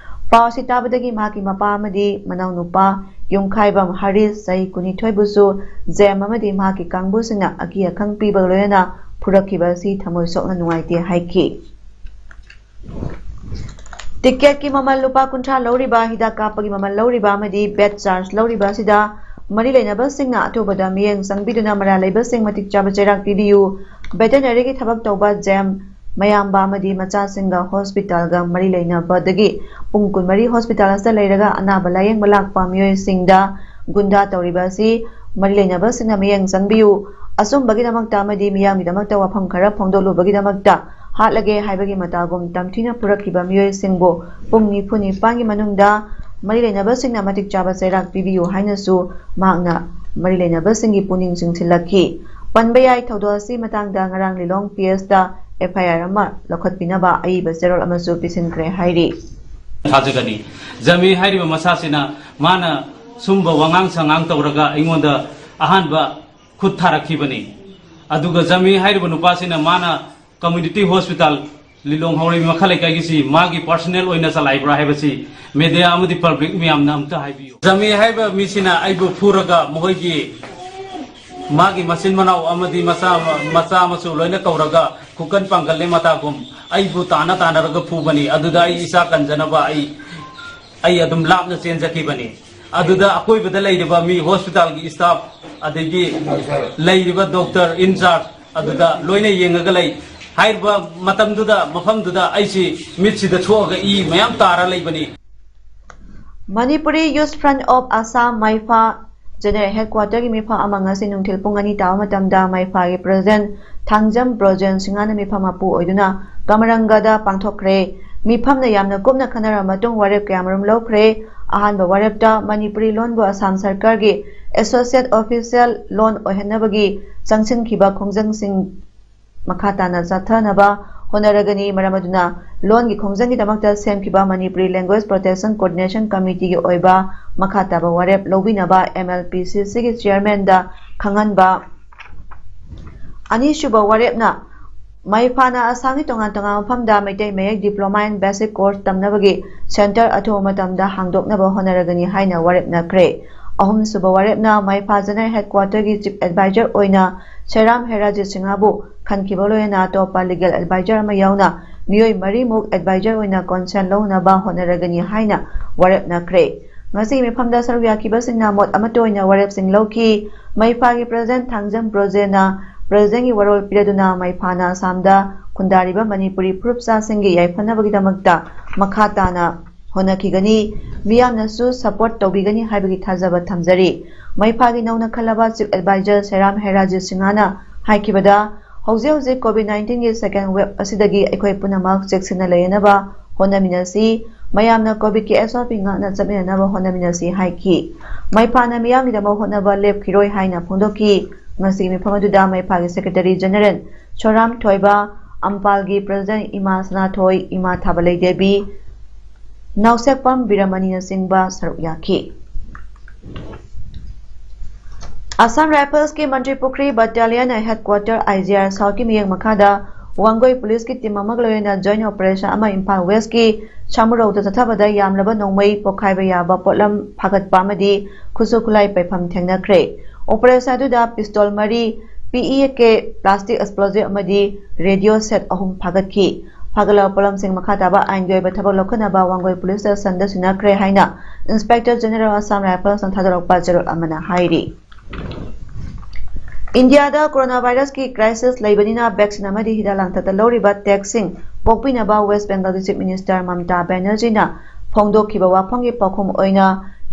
ꯄꯥꯎ ꯑꯁꯤ ꯇꯥꯕꯗꯒꯤ ꯃꯍꯥꯛꯀꯤ ꯃꯄꯥ ꯑꯃꯗꯤ ꯃꯅꯥꯎꯅꯨꯄꯥ ꯌꯨꯝꯈꯥꯏꯕꯝ ꯍꯔꯤꯁ ꯆꯍꯤ ꯀꯨꯟꯅꯤꯊꯣꯏꯕꯨꯁꯨ ꯖꯦꯝ ꯑꯃꯗꯤ ꯃꯍꯥꯛꯀꯤ ꯀꯥꯡꯕꯨꯁꯤꯡꯅ ꯑꯀꯤ ꯑꯈꯪ ꯄꯤꯕꯒ ꯂꯣꯏꯅꯅ ꯐꯨꯔꯛꯈꯤꯕ ꯑꯁꯤ ꯊꯃꯣꯏ ꯁꯣꯛꯅ ꯅꯨꯡꯉꯥꯏꯇꯦ ꯍꯥꯏꯈꯤ꯫ ꯇꯤꯀꯦꯠꯀꯤ ꯃꯃꯜ ꯂꯨꯄꯥ ꯀꯨꯟꯊ꯭ꯔꯥ ꯂꯧꯔꯤꯕ, ꯍꯤꯗꯥꯛ ꯀꯥꯞꯄꯒꯤ ꯃꯃꯜ ꯂꯧꯔꯤꯕ ꯑꯃꯗꯤ ꯕꯦꯗ ꯆꯥꯔꯖ ꯂꯧꯔꯤꯕ ꯑꯁꯤꯗ ꯃꯔꯤ ꯂꯩꯅꯕꯁꯤꯡꯅ ꯑꯊꯨꯕꯗ ꯃꯤꯠꯌꯦꯡ ꯆꯪꯕꯤꯗꯨꯅ ꯃꯔꯥꯜ ꯂꯩꯕꯁꯤꯡ ꯃꯇꯤꯛ ꯆꯥꯕ ꯆꯩꯔꯥꯛ ꯄꯤꯕꯤꯌꯨ꯫ ꯚꯦꯇꯦꯅꯔꯤꯒꯤ ꯊꯕꯛ ꯇꯧꯕ ꯖꯦꯝ ꯃꯌꯥꯝꯕ ꯑꯃꯗꯤ ꯃꯆꯥꯁꯤꯡꯒ ꯍꯣꯁꯄꯤꯇꯥꯜꯒ ꯃꯔꯤ ꯂꯩꯅꯕꯗꯒꯤ ꯄꯨꯡ ꯀꯨꯟꯃꯔꯤ ꯍꯣꯁꯄꯤꯇꯥꯜ ꯑꯁꯤꯗ ꯂꯩꯔꯒ ꯑꯅꯥꯕ ꯂꯥꯌꯦꯡꯕ ꯂꯥꯛꯄ ꯃꯤꯑꯣꯏꯁꯤꯡꯗ ꯒꯨꯟꯗꯥ ꯇꯧꯔꯤꯕ ꯑꯁꯤ ꯃꯔꯤ ꯂꯩꯅꯕꯁꯤꯡꯅ ꯃꯤꯠꯌꯦꯡ ꯆꯪꯕꯤꯌꯨ꯫ ꯑꯆꯨꯝꯕꯒꯤꯗꯃꯛꯇ ꯑꯃꯗꯤ ꯃꯤꯌꯥꯝꯒꯤꯗꯃꯛꯇ ꯋꯥꯐꯝ ꯈꯔ ꯐꯣꯡꯗꯣꯛꯂꯨꯕꯒꯤꯗꯃꯛꯇ ꯍꯥꯠꯂꯒꯦ ꯍꯥꯏꯕꯒꯤ ꯃꯇꯥꯒꯨꯝ ꯇꯝꯊꯤꯅ ꯐꯨꯔꯛꯈꯤꯕ ꯃꯤꯑꯣꯏꯁꯤꯡꯕꯨ ꯄꯨꯡ ꯅꯤꯐꯨ ꯅꯤꯄꯥꯟꯒꯤ ꯃꯅꯨꯡꯗ ꯃꯔꯤ ꯂꯩꯅꯕꯁꯤꯡꯅ ꯃꯇꯤꯛ ꯆꯥꯕ ꯆꯩꯔꯥꯛ ꯄꯤꯕꯤꯌꯨ ꯍꯥꯏꯅꯁꯨ ꯃꯍꯥꯛꯅ ꯃꯔꯤ ꯂꯩꯅꯕꯁꯤꯡꯒꯤ ꯄꯨꯛꯅꯤꯡ ꯆꯤꯡꯁꯤꯜꯂꯛꯈꯤ꯫ ꯄꯟꯕ ꯌꯥꯏ, ꯊꯧꯗꯣꯛ ꯑꯁꯤ ꯃꯇꯥꯡꯗ ꯉꯔꯥꯡ ꯂꯤꯂꯣꯡ ꯄꯤ ꯑꯦꯁꯇ ꯑꯦꯐ ꯑꯥꯏ ꯑꯥꯔ ꯑꯃ ꯂꯧꯈꯠꯄꯤꯅꯕ ꯑꯏꯕ ꯆꯦꯔꯣꯜ ꯑꯃꯁꯨ ꯄꯤꯁꯤꯟꯈ꯭ꯔꯦ ꯍꯥꯏꯔꯤ꯫ ꯊꯥꯖꯒꯅꯤ꯫ ꯖꯃꯤ ꯍꯥꯏꯔꯤꯕ ꯃꯁꯥꯁꯤꯅ ꯃꯥꯅ ꯁꯨꯝꯕ ꯋꯥꯉꯥꯡ ꯁꯉꯥꯡ ꯇꯧꯔꯒ ꯑꯩꯉꯣꯟꯗ ꯑꯍꯥꯟꯕ ꯈꯨꯠ ꯊꯥꯔꯛꯈꯤꯕꯅꯤ꯫ ꯑꯗꯨꯒ ꯖꯃꯤ ꯍꯥꯏꯔꯤꯕ ꯅꯨꯄꯥꯁꯤꯅ ꯃꯥꯅ ꯀꯝꯃ꯭ꯌꯨꯅꯤꯇꯤ ꯍꯣꯁꯄꯤꯇꯥꯜ ꯂꯤꯂꯣꯡ ꯍꯥꯎꯔꯩ ꯃꯈꯥ ꯂꯩꯀꯥꯏꯒꯤꯁꯤ ꯃꯥꯒꯤ ꯄꯔꯁꯅꯦꯜ ꯑꯣꯏꯅ ꯆꯂꯥꯏꯕ꯭ꯔꯥ ꯍꯥꯏꯕꯁꯤ ꯃꯦꯗꯤꯌꯥ ꯑꯃꯗꯤ ꯄꯕ꯭ꯂꯤꯛ ꯃꯌꯥꯝꯅ ꯑꯝꯇ ꯍꯥꯏꯕꯤꯌꯨ꯫ ꯖꯃꯤ ꯍꯥꯏꯕ ꯃꯤꯁꯤꯅ ꯑꯩꯕꯨ ꯐꯨꯔꯒ ꯃꯈꯣꯏꯒꯤ ꯃꯥꯒꯤ ꯃꯆꯤꯟ ꯃꯅꯥꯎ ꯑꯃꯗꯤ ꯃꯆꯥ ꯑꯃ, ꯃꯆꯥ ꯑꯃꯁꯨ ꯂꯣꯏꯅ ꯀꯧꯔꯒ ꯈꯨꯀꯟ ꯄꯥꯡꯒꯜꯂꯦ ꯃꯇꯥꯒꯨꯝ ꯑꯩꯕꯨ ꯇꯥꯟꯅ ꯇꯥꯟꯅꯔꯒ ꯐꯨꯕꯅꯤ꯫ ꯑꯗꯨꯗ ꯑꯩ ꯏꯆꯥ ꯀꯟꯖꯅꯕ ꯑꯩ, ꯑꯩ ꯑꯗꯨꯝ ꯂꯥꯞꯅ ꯆꯦꯟꯖꯈꯤꯕꯅꯤ꯫ ꯑꯗꯨꯗ ꯑꯀꯣꯏꯕꯗ ꯂꯩꯔꯤꯕ ꯃꯤ ꯍꯣꯁꯄꯤꯇꯥꯜꯒꯤ ꯁ꯭ꯇꯥꯐ ꯑꯗꯒꯤ ꯂꯩꯔꯤꯕ ꯗꯣꯛꯇꯔ ꯏꯟꯆꯥꯔꯖ ꯑꯗꯨꯗ ꯂꯣꯏꯅ ꯌꯦꯡꯉꯒ ꯂꯩ꯫ ꯍꯥꯏꯔꯤꯕ ꯃꯇꯝꯗꯨꯗ ꯃꯐꯝꯗꯨꯗ ꯑꯩꯁꯤ ꯃꯤꯠꯁꯤꯗ ꯁꯣꯛꯑꯒ ꯏ ꯃꯌꯥꯝ ꯇꯥꯔ ꯂꯩꯕꯅꯤ꯫ Manipuri youth front of Assam, ꯃꯩꯐꯥ, ꯖꯦꯅꯔꯦꯜ ꯍꯦꯗꯀ꯭ꯋꯥꯇꯔꯒꯤ ꯃꯤꯐꯝ ꯑꯃ ꯉꯁꯤ ꯅꯨꯡꯊꯤꯜ ꯄꯨꯡ ꯑꯅꯤ ꯇꯥꯕ ꯃꯇꯝꯗ ꯃꯩꯐꯥꯒꯤ ꯄ꯭ꯔꯦꯁꯤꯗꯦꯟꯠ ꯊꯥꯡꯖꯝ ꯕ꯭ꯔꯣꯖꯦꯟ ꯁꯤꯡꯍꯅ ꯃꯤꯐꯝ ꯃꯄꯨ ꯑꯣꯏꯗꯨꯅ ꯀꯃꯔꯪꯒꯗ ꯄꯥꯡꯊꯣꯛꯈ꯭ꯔꯦ꯫ ꯃꯤꯐꯝꯅ ꯌꯥꯝꯅ ꯀꯨꯞꯅ ꯈꯟꯅꯔꯕ ꯃꯇꯨꯡ ꯋꯥꯔꯦꯞ ꯀꯌꯥꯃꯔꯨꯝ ꯂꯧꯈ꯭ꯔꯦ꯫ ꯑꯍꯥꯟꯕ ꯋꯥꯔꯦꯞꯇ ꯃꯅꯤꯄꯨꯔꯤ ꯂꯣꯟꯕꯨ ꯑꯁꯥꯝ ꯁꯔꯀꯥꯔꯒꯤ ꯑꯦꯁꯣꯁꯤꯌꯦꯠ ꯑꯣꯐꯤꯁꯤꯌꯦꯜ ꯂꯣꯟ ꯑꯣꯏꯍꯟꯅꯕꯒꯤ ꯆꯪꯁꯤꯟꯈꯤꯕ ꯈꯣꯡꯖꯪꯁꯤꯡ ꯃꯈꯥ ꯇꯥꯅ ꯆꯠꯊꯅꯕ ꯍꯣꯠꯅꯔꯒꯅꯤ꯫ ꯃꯔꯝ ꯑꯗꯨꯅ ꯂꯣꯟꯒꯤ ꯈꯣꯡꯖꯪꯒꯤꯗꯃꯛꯇ ꯁꯦꯝꯈꯤꯕ Manipuri Language Protection Coordination Committeeꯒꯤ ꯑꯣꯏꯕ ꯃꯈꯥ ꯇꯥꯕ ꯋꯥꯔꯦꯞ ꯂꯧꯕꯤꯅꯕ MLPCCꯒꯤ chairmanꯗ ꯈꯪꯍꯟꯕ꯫ ꯑꯅꯤꯁꯨꯕ ꯋꯥꯔꯦꯞꯅ ꯃꯩꯐꯥꯅ ꯑꯁꯥꯝꯒꯤ ꯇꯣꯉꯥꯟ ꯇꯣꯉꯥꯟꯕ ꯃꯐꯝꯗ ꯃꯩꯇꯩ ꯃꯌꯦꯛ diploma in basic course ꯇꯝꯅꯕꯒꯤ center ꯑꯊꯨꯕ ꯃꯇꯝꯗ ꯍꯥꯡꯗꯣꯛꯅꯕ ꯍꯣꯠꯅꯔꯒꯅꯤ ꯍꯥꯏꯅ ꯋꯥꯔꯦꯞꯅꯈ꯭ꯔꯦ꯫ ꯑꯍꯨꯝꯁꯨꯕ ꯋꯥꯔꯦꯞꯅ ꯃꯩꯐꯥ General Headquarterꯒꯤ chief advisor ꯑꯣꯏꯅ ꯁꯦꯔꯥꯝ ꯍꯦꯔꯥꯖꯤꯠ ꯁꯤꯡꯍꯕꯨ ꯈꯟꯈꯤꯕ ꯂꯣꯏꯅꯅ ꯑꯇꯣꯞꯄ legal advisor ꯑꯃ ꯌꯥꯎꯅ ꯃꯤꯑꯣꯏ ꯃꯔꯤꯃꯨꯛ advisor ꯑꯣꯏꯅ consent ꯂꯧꯅꯕ ꯍꯣꯠꯅꯔꯒꯅꯤ ꯍꯥꯏꯅ ꯋꯥꯔꯦꯞꯅꯈ꯭ꯔꯦ꯫ ꯉꯁꯤꯒꯤ ꯃꯤꯐꯝꯗ ꯁꯔꯨꯛ ꯌꯥꯈꯤꯕꯁꯤꯡꯅ ꯃꯣꯠ ꯑꯃꯠꯇ ꯑꯣꯏꯅ ꯋꯥꯔꯦꯞꯁꯤꯡ ꯂꯧꯈꯤ꯫ ꯃꯩꯐꯥꯒꯤ president ꯊꯥꯡꯖꯝ ꯕ꯭ꯔꯣꯖꯦꯅ presidentꯒꯤ ꯋꯥꯔꯣꯜ ꯄꯤꯔꯗꯨꯅ ꯃꯩꯐꯥꯅ ꯑꯁꯥꯝꯗ ꯈꯨꯟꯗꯥꯔꯤꯕ ꯃꯅꯤꯄꯨꯔꯤ ꯐꯨꯔꯨꯞ ꯆꯥꯁꯤꯡꯒꯤ ꯌꯥꯏꯐꯅꯕꯒꯤꯗꯃꯛꯇ ꯃꯈꯥ ꯇꯥꯅ ꯍꯣꯠꯅꯈꯤꯒꯅꯤ꯫ ꯃꯤꯌꯥꯝꯅꯁꯨ support ꯇꯧꯕꯤꯒꯅꯤ ꯍꯥꯏꯕꯒꯤ ꯊꯥꯖꯕ ꯊꯝꯖꯔꯤ꯫ ꯃꯩꯐꯥꯒꯤ ꯅꯧꯅ ꯈꯜꯂꯕ chief advisor ꯁꯦꯔꯥꯝ ꯍꯦꯔꯥꯖꯤꯠ ꯁꯤꯡꯍꯅ ꯍꯥꯏꯈꯤꯕꯗ, ꯍꯧꯖꯤꯛ ꯍꯧꯖꯤꯛ COVID nineteenꯒꯤ second wave ꯑꯁꯤꯗꯒꯤ ꯑꯩꯈꯣꯏ ꯄꯨꯝꯅꯃꯛ ꯆꯦꯛꯁꯤꯟꯅ ꯂꯩꯅꯅꯕ ꯍꯣꯠꯅꯃꯤꯟꯅꯁꯤ꯫ ꯃꯌꯥꯝꯅ COVIDꯀꯤ SOP ꯉꯥꯛꯅ ꯆꯠꯃꯤꯟꯅꯅꯕ ꯍꯣꯠꯅꯃꯤꯟꯅꯁꯤ ꯍꯥꯏꯈꯤ꯫ ꯃꯩꯐꯥꯅ ꯃꯤꯌꯥꯝꯒꯤꯗꯃꯛ ꯍꯣꯠꯅꯕ ꯂꯦꯞꯈꯤꯔꯣꯏ ꯍꯥꯏꯅ ꯐꯣꯡꯗꯣꯛꯈꯤ꯫ ꯉꯁꯤꯒꯤ ꯃꯤꯐꯝ ꯑꯗꯨꯗ ꯃꯩꯐꯥꯒꯤ secretary general ꯁꯣꯔꯥꯝ ꯊꯣꯏꯕ, ꯑꯝꯄꯥꯜꯒꯤ president ꯏꯃꯥ ꯁꯅꯥꯊꯣꯏ, ꯏꯃꯥ ꯊꯥꯕꯂꯩ ꯗꯦꯕꯤ, ꯅꯥꯎꯁꯦꯛꯄꯝ ꯕꯤꯔꯃꯅꯤꯅꯆꯤꯡꯕ ꯁꯔꯨꯛ ꯌꯥꯈꯤ꯫ Assam Riflesꯀꯤ ꯃꯟꯇ꯭ꯔꯤ ꯄꯨꯈ꯭ꯔꯤ battalion headquarter IGR Southꯀꯤ ꯃꯤꯠꯌꯦꯡ ꯃꯈꯥꯗ ꯋꯥꯡꯒꯣꯏ policeꯀꯤ team ꯑꯃꯒ ꯂꯣꯏꯅꯅ joint operation ꯑꯃ ꯏꯝꯐꯥꯜ Westꯀꯤ ꯁꯥꯃꯨꯔꯧꯗ ꯆꯠꯊꯕꯗ ꯌꯥꯝꯂꯕ ꯅꯣꯡꯃꯩ ꯄꯣꯈꯥꯏꯕ ꯌꯥꯕ ꯄꯣꯠꯂꯝ ꯐꯥꯒꯠꯄ ꯑꯃꯗꯤ ꯈꯨꯠꯁꯨ ꯈꯨꯠꯂꯥꯏ ꯄꯩꯐꯝ ꯊꯦꯡꯅꯈ꯭ꯔꯦ꯫ Operation ꯑꯗꯨꯗ pistol ꯃꯔꯤ, PEK plastic explosive ꯑꯃꯗꯤ radio set ꯑꯍꯨꯝ ꯐꯥꯒꯠꯈꯤ꯫ ꯐꯥꯒꯠꯂꯕ ꯄꯣꯠꯂꯝꯁꯤꯡ ꯃꯈꯥ ꯇꯥꯕ ꯑꯥꯏꯟꯒꯤ ꯑꯣꯏꯕ ꯊꯕꯛ ꯂꯧꯈꯠꯅꯕ ꯋꯥꯡꯒꯣꯏ police stationꯗ ꯁꯤꯟꯅꯈ꯭ꯔꯦ ꯍꯥꯏꯅ Inspector General Assam Riflesꯅ ꯊꯥꯗꯣꯔꯛꯄ ꯆꯦꯔꯣꯜ ꯑꯃꯅ ꯍꯥꯏꯔꯤ꯫ ꯏꯟꯗꯤꯌꯥꯗ coronavirusꯀꯤ crisis ꯂꯩꯕꯅꯤꯅ vaccine ꯑꯃꯗꯤ ꯍꯤꯗꯥꯛ ꯂꯥꯡꯊꯛꯇ ꯂꯧꯔꯤꯕ taxꯁꯤꯡ ꯀꯣꯛꯄꯤꯅꯕ West Bengalꯒꯤ Chief Minister ꯃꯃꯇꯥ ꯕꯦꯅꯔꯖꯤꯅ ꯐꯣꯡꯗꯣꯛꯈꯤꯕ ꯋꯥꯐꯝꯒꯤ ꯄꯥꯎꯈꯨꯝ ꯑꯣꯏꯅ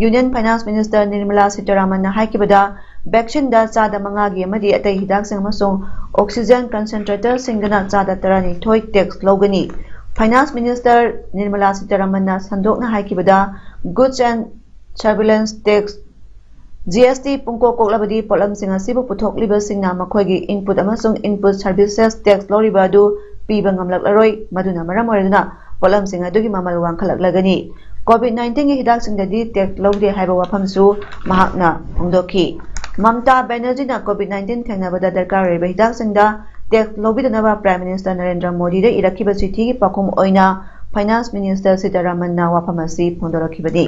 Union Finance Minister Nirmala ꯁꯤꯇꯥꯔꯥꯃꯟꯅ ꯍꯥꯏꯈꯤꯕꯗ, vaccine ꯆꯥꯗ ꯃꯉꯥꯒꯤ ꯑꯃꯗꯤ ꯑꯇꯩ ꯍꯤꯗꯥꯛꯁꯤꯡ ꯑꯃꯁꯨꯡ oxygen concentratorꯁꯤꯡꯗꯅ ꯆꯥꯗ ꯇꯔꯥꯅꯤꯊꯣꯏ tax ꯂꯧꯒꯅꯤ꯫ Finance Minister ꯅꯤꯔꯃꯂꯥ ꯁꯤꯇꯥꯔꯥꯃꯟꯅ ꯁꯟꯗꯣꯛꯅ ꯍꯥꯏꯈꯤꯕꯗ, goods and surveillance tax, GST ꯄꯨꯡꯀꯣꯛ ꯀꯣꯛꯂꯕꯗꯤ ꯄꯣꯠꯂꯝꯁꯤꯡ ꯑꯁꯤꯕꯨ ꯄꯨꯊꯣꯛꯂꯤꯕꯁꯤꯡꯅ ꯃꯈꯣꯏꯒꯤ input ꯑꯃꯁꯨꯡ input services tax ꯂꯧꯔꯤꯕ ꯑꯗꯨ ꯄꯤꯕ ꯉꯝꯂꯛꯂꯔꯣꯏ꯫ ꯃꯗꯨꯅ ꯃꯔꯝ ꯑꯣꯏꯔꯗꯨꯅ ꯄꯣꯠꯂꯝꯁꯤꯡ ꯑꯗꯨꯒꯤ ꯃꯃꯜ ꯋꯥꯡꯈꯠꯂꯛꯂꯒꯅꯤ꯫ COVID nineteen ꯒꯤ ꯍꯤꯗꯥꯛꯁꯤꯡꯗꯗꯤ tax ꯂꯧꯗꯦ ꯍꯥꯏꯕ ꯋꯥꯐꯝꯁꯨ ꯃꯍꯥꯛꯅ ꯐꯣꯡꯗꯣꯛꯈꯤ꯫ ꯃꯝꯇꯥ ꯕꯦꯅꯔꯖꯤꯅ COVID nineteen ꯊꯦꯡꯅꯕꯗ ꯗꯔꯀꯥꯔ ꯑꯣꯏꯔꯤꯕ ꯍꯤꯗꯥꯛꯁꯤꯡꯗ tax ꯂꯧꯕꯤꯗꯅꯕ Prime Minister ꯅꯔꯦꯟꯗ꯭ꯔ ꯃꯣꯗꯤꯗ ꯏꯔꯛꯈꯤꯕ ꯆꯤꯊꯤꯒꯤ ꯄꯥꯎꯈꯨꯝ ꯑꯣꯏꯅ Finance Minister ꯁꯤꯇꯥꯔꯥꯃꯟꯅ ꯋꯥꯐꯝ ꯑꯁꯤ ꯐꯣꯡꯗꯣꯔꯛꯈꯤꯕꯅꯤ꯫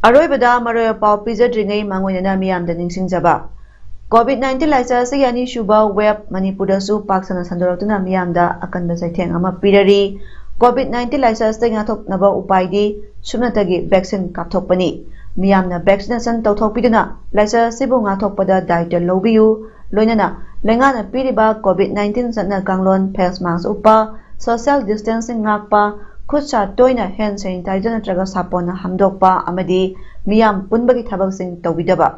ꯑꯔꯣꯏꯕꯗ ꯃꯔꯣꯏ ꯄꯥꯎ ꯄꯤꯖꯗ꯭ꯔꯤꯉꯩ ꯃꯥꯡꯑꯣꯏꯅꯅ ꯃꯤꯌꯥꯝꯗ ꯅꯤꯡꯁꯤꯡꯖꯕ꯫ COVID nineteen ꯂꯥꯏꯆꯠ ꯑꯁꯤꯒꯤ ꯑꯅꯤꯁꯨꯕ wave ꯃꯅꯤꯄꯨꯔꯗꯁꯨ ꯄꯥꯛ ꯁꯟꯅ ꯁꯟꯗꯣꯔꯛꯇꯨꯅ ꯃꯤꯌꯥꯝꯗ ꯑꯀꯟꯕ ꯆꯩꯊꯦꯡ ꯑꯃ ꯄꯤꯔꯔꯤ꯫ COVID nineteen ꯂꯥꯏꯆꯠ ꯑꯁꯤꯗꯒꯤ ꯉꯥꯛꯊꯣꯛꯅꯕ ꯎꯄꯥꯏꯗꯤ ꯁꯨꯞꯅꯇꯒꯤ vaccine ꯀꯥꯞꯊꯣꯛꯄꯅꯤ꯫ ꯃꯤꯌꯥꯝꯅ vaccination ꯇꯧꯊꯣꯛꯄꯤꯗꯨꯅ ꯂꯥꯏꯆꯠ ꯑꯁꯤꯕꯨ ꯉꯥꯛꯊꯣꯛꯄꯗ ꯗꯥꯏꯇ ꯂꯧꯕꯤꯌꯨ꯫ ꯂꯣꯏꯅꯅ ꯂꯩꯉꯥꯛꯅ ꯄꯤꯔꯤꯕ COVID nineteen ꯆꯠꯅ ꯀꯥꯡꯂꯣꯟ, face mask ꯎꯞꯄ, social distancing ꯉꯥꯛꯄ, ꯈꯨꯠ ꯁꯥ ꯇꯣꯏꯅ hand sanitizer ꯅꯠꯇ꯭ꯔꯒ ꯁꯥꯄꯣꯟꯅ ꯍꯥꯝꯗꯣꯛꯄ ꯑꯃꯗꯤ ꯃꯤꯌꯥꯝ ꯄꯨꯟꯕꯒꯤ ꯊꯕꯛꯁꯤꯡ ꯇꯧꯕꯤꯗꯕ꯫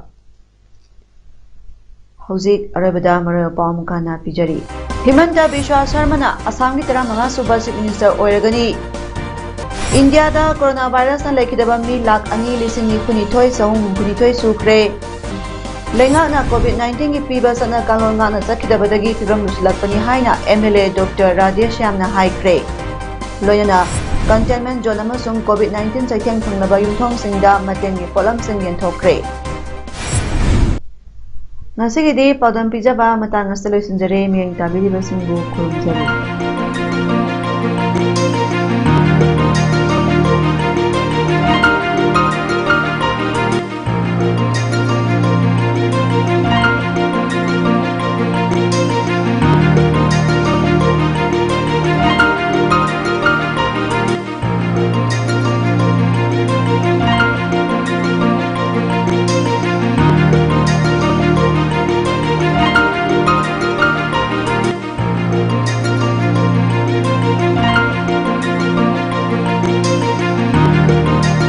ꯍꯧꯖꯤꯛ ꯑꯔꯣꯏꯕꯗ ꯃꯔꯨꯑꯣꯏꯕ ꯄꯥꯎ ꯑꯃꯨꯛꯀ ꯍꯟꯅ ꯄꯤꯖꯔꯤ꯫ ꯍꯤꯃꯟꯇ ꯕꯤꯁ꯭ꯋ ꯁꯔꯃꯅ ꯑꯁꯥꯝꯒꯤ ꯇꯔꯥꯃꯉꯥ ꯁꯨꯕ Chief Minister ꯑꯣꯏꯔꯒꯅꯤ꯫ ꯏꯟꯗꯤꯌꯥꯗ ꯀꯣꯔꯣꯅꯥ ꯚꯥꯏꯔꯁꯅ ꯂꯩꯈꯤꯗꯕ ꯃꯤ ꯂꯥꯈ ꯑꯅꯤ ꯂꯤꯁꯤꯡ ꯅꯤꯐꯨꯅꯤꯊꯣꯏ ꯆꯍꯨꯝ ꯍꯨꯝꯐꯨꯅꯤꯊꯣꯏ ꯁꯨꯈ꯭ꯔꯦ꯫ ꯂꯩꯉꯥꯛꯅ COVID nineteen ꯒꯤ ꯄꯤꯕ ꯆꯠꯅ ꯀꯥꯡꯂꯣꯟ ꯉꯥꯛꯅ ꯆꯠꯈꯤꯗꯕꯗꯒꯤ ꯐꯤꯕꯝ ꯂꯨꯁꯤꯜꯂꯛꯄꯅꯤ ꯍꯥꯏꯅ MLA Doctor ꯔꯥꯙꯦ ꯁ꯭ꯌꯥꯝꯅ ꯍꯥꯏꯈ꯭ꯔꯦ꯫ ꯂꯣꯏꯅꯅ containment zone ꯑꯃꯁꯨꯡ COVID nineteen ꯆꯩꯊꯦꯡ ꯐꯪꯂꯕ ꯌꯨꯝꯊꯣꯡꯁꯤꯡꯗ ꯃꯇꯦꯡꯒꯤ ꯄꯣꯠꯂꯝꯁꯤꯡ ꯌꯦꯟꯊꯣꯛꯈ꯭ꯔꯦ꯫ ꯉꯁꯤꯒꯤꯗꯤ ꯄꯥꯎꯗꯝ ꯄꯤꯖꯕ ꯃꯇꯥꯡ ꯑꯁꯤꯗ ꯂꯣꯏꯁꯤꯟꯖꯔꯦ꯫ ꯃꯤꯠꯌꯦꯡ ꯇꯥꯕꯤꯔꯤꯕꯁꯤꯡꯕꯨ ꯈꯨꯔꯨꯝꯖꯔꯤ꯫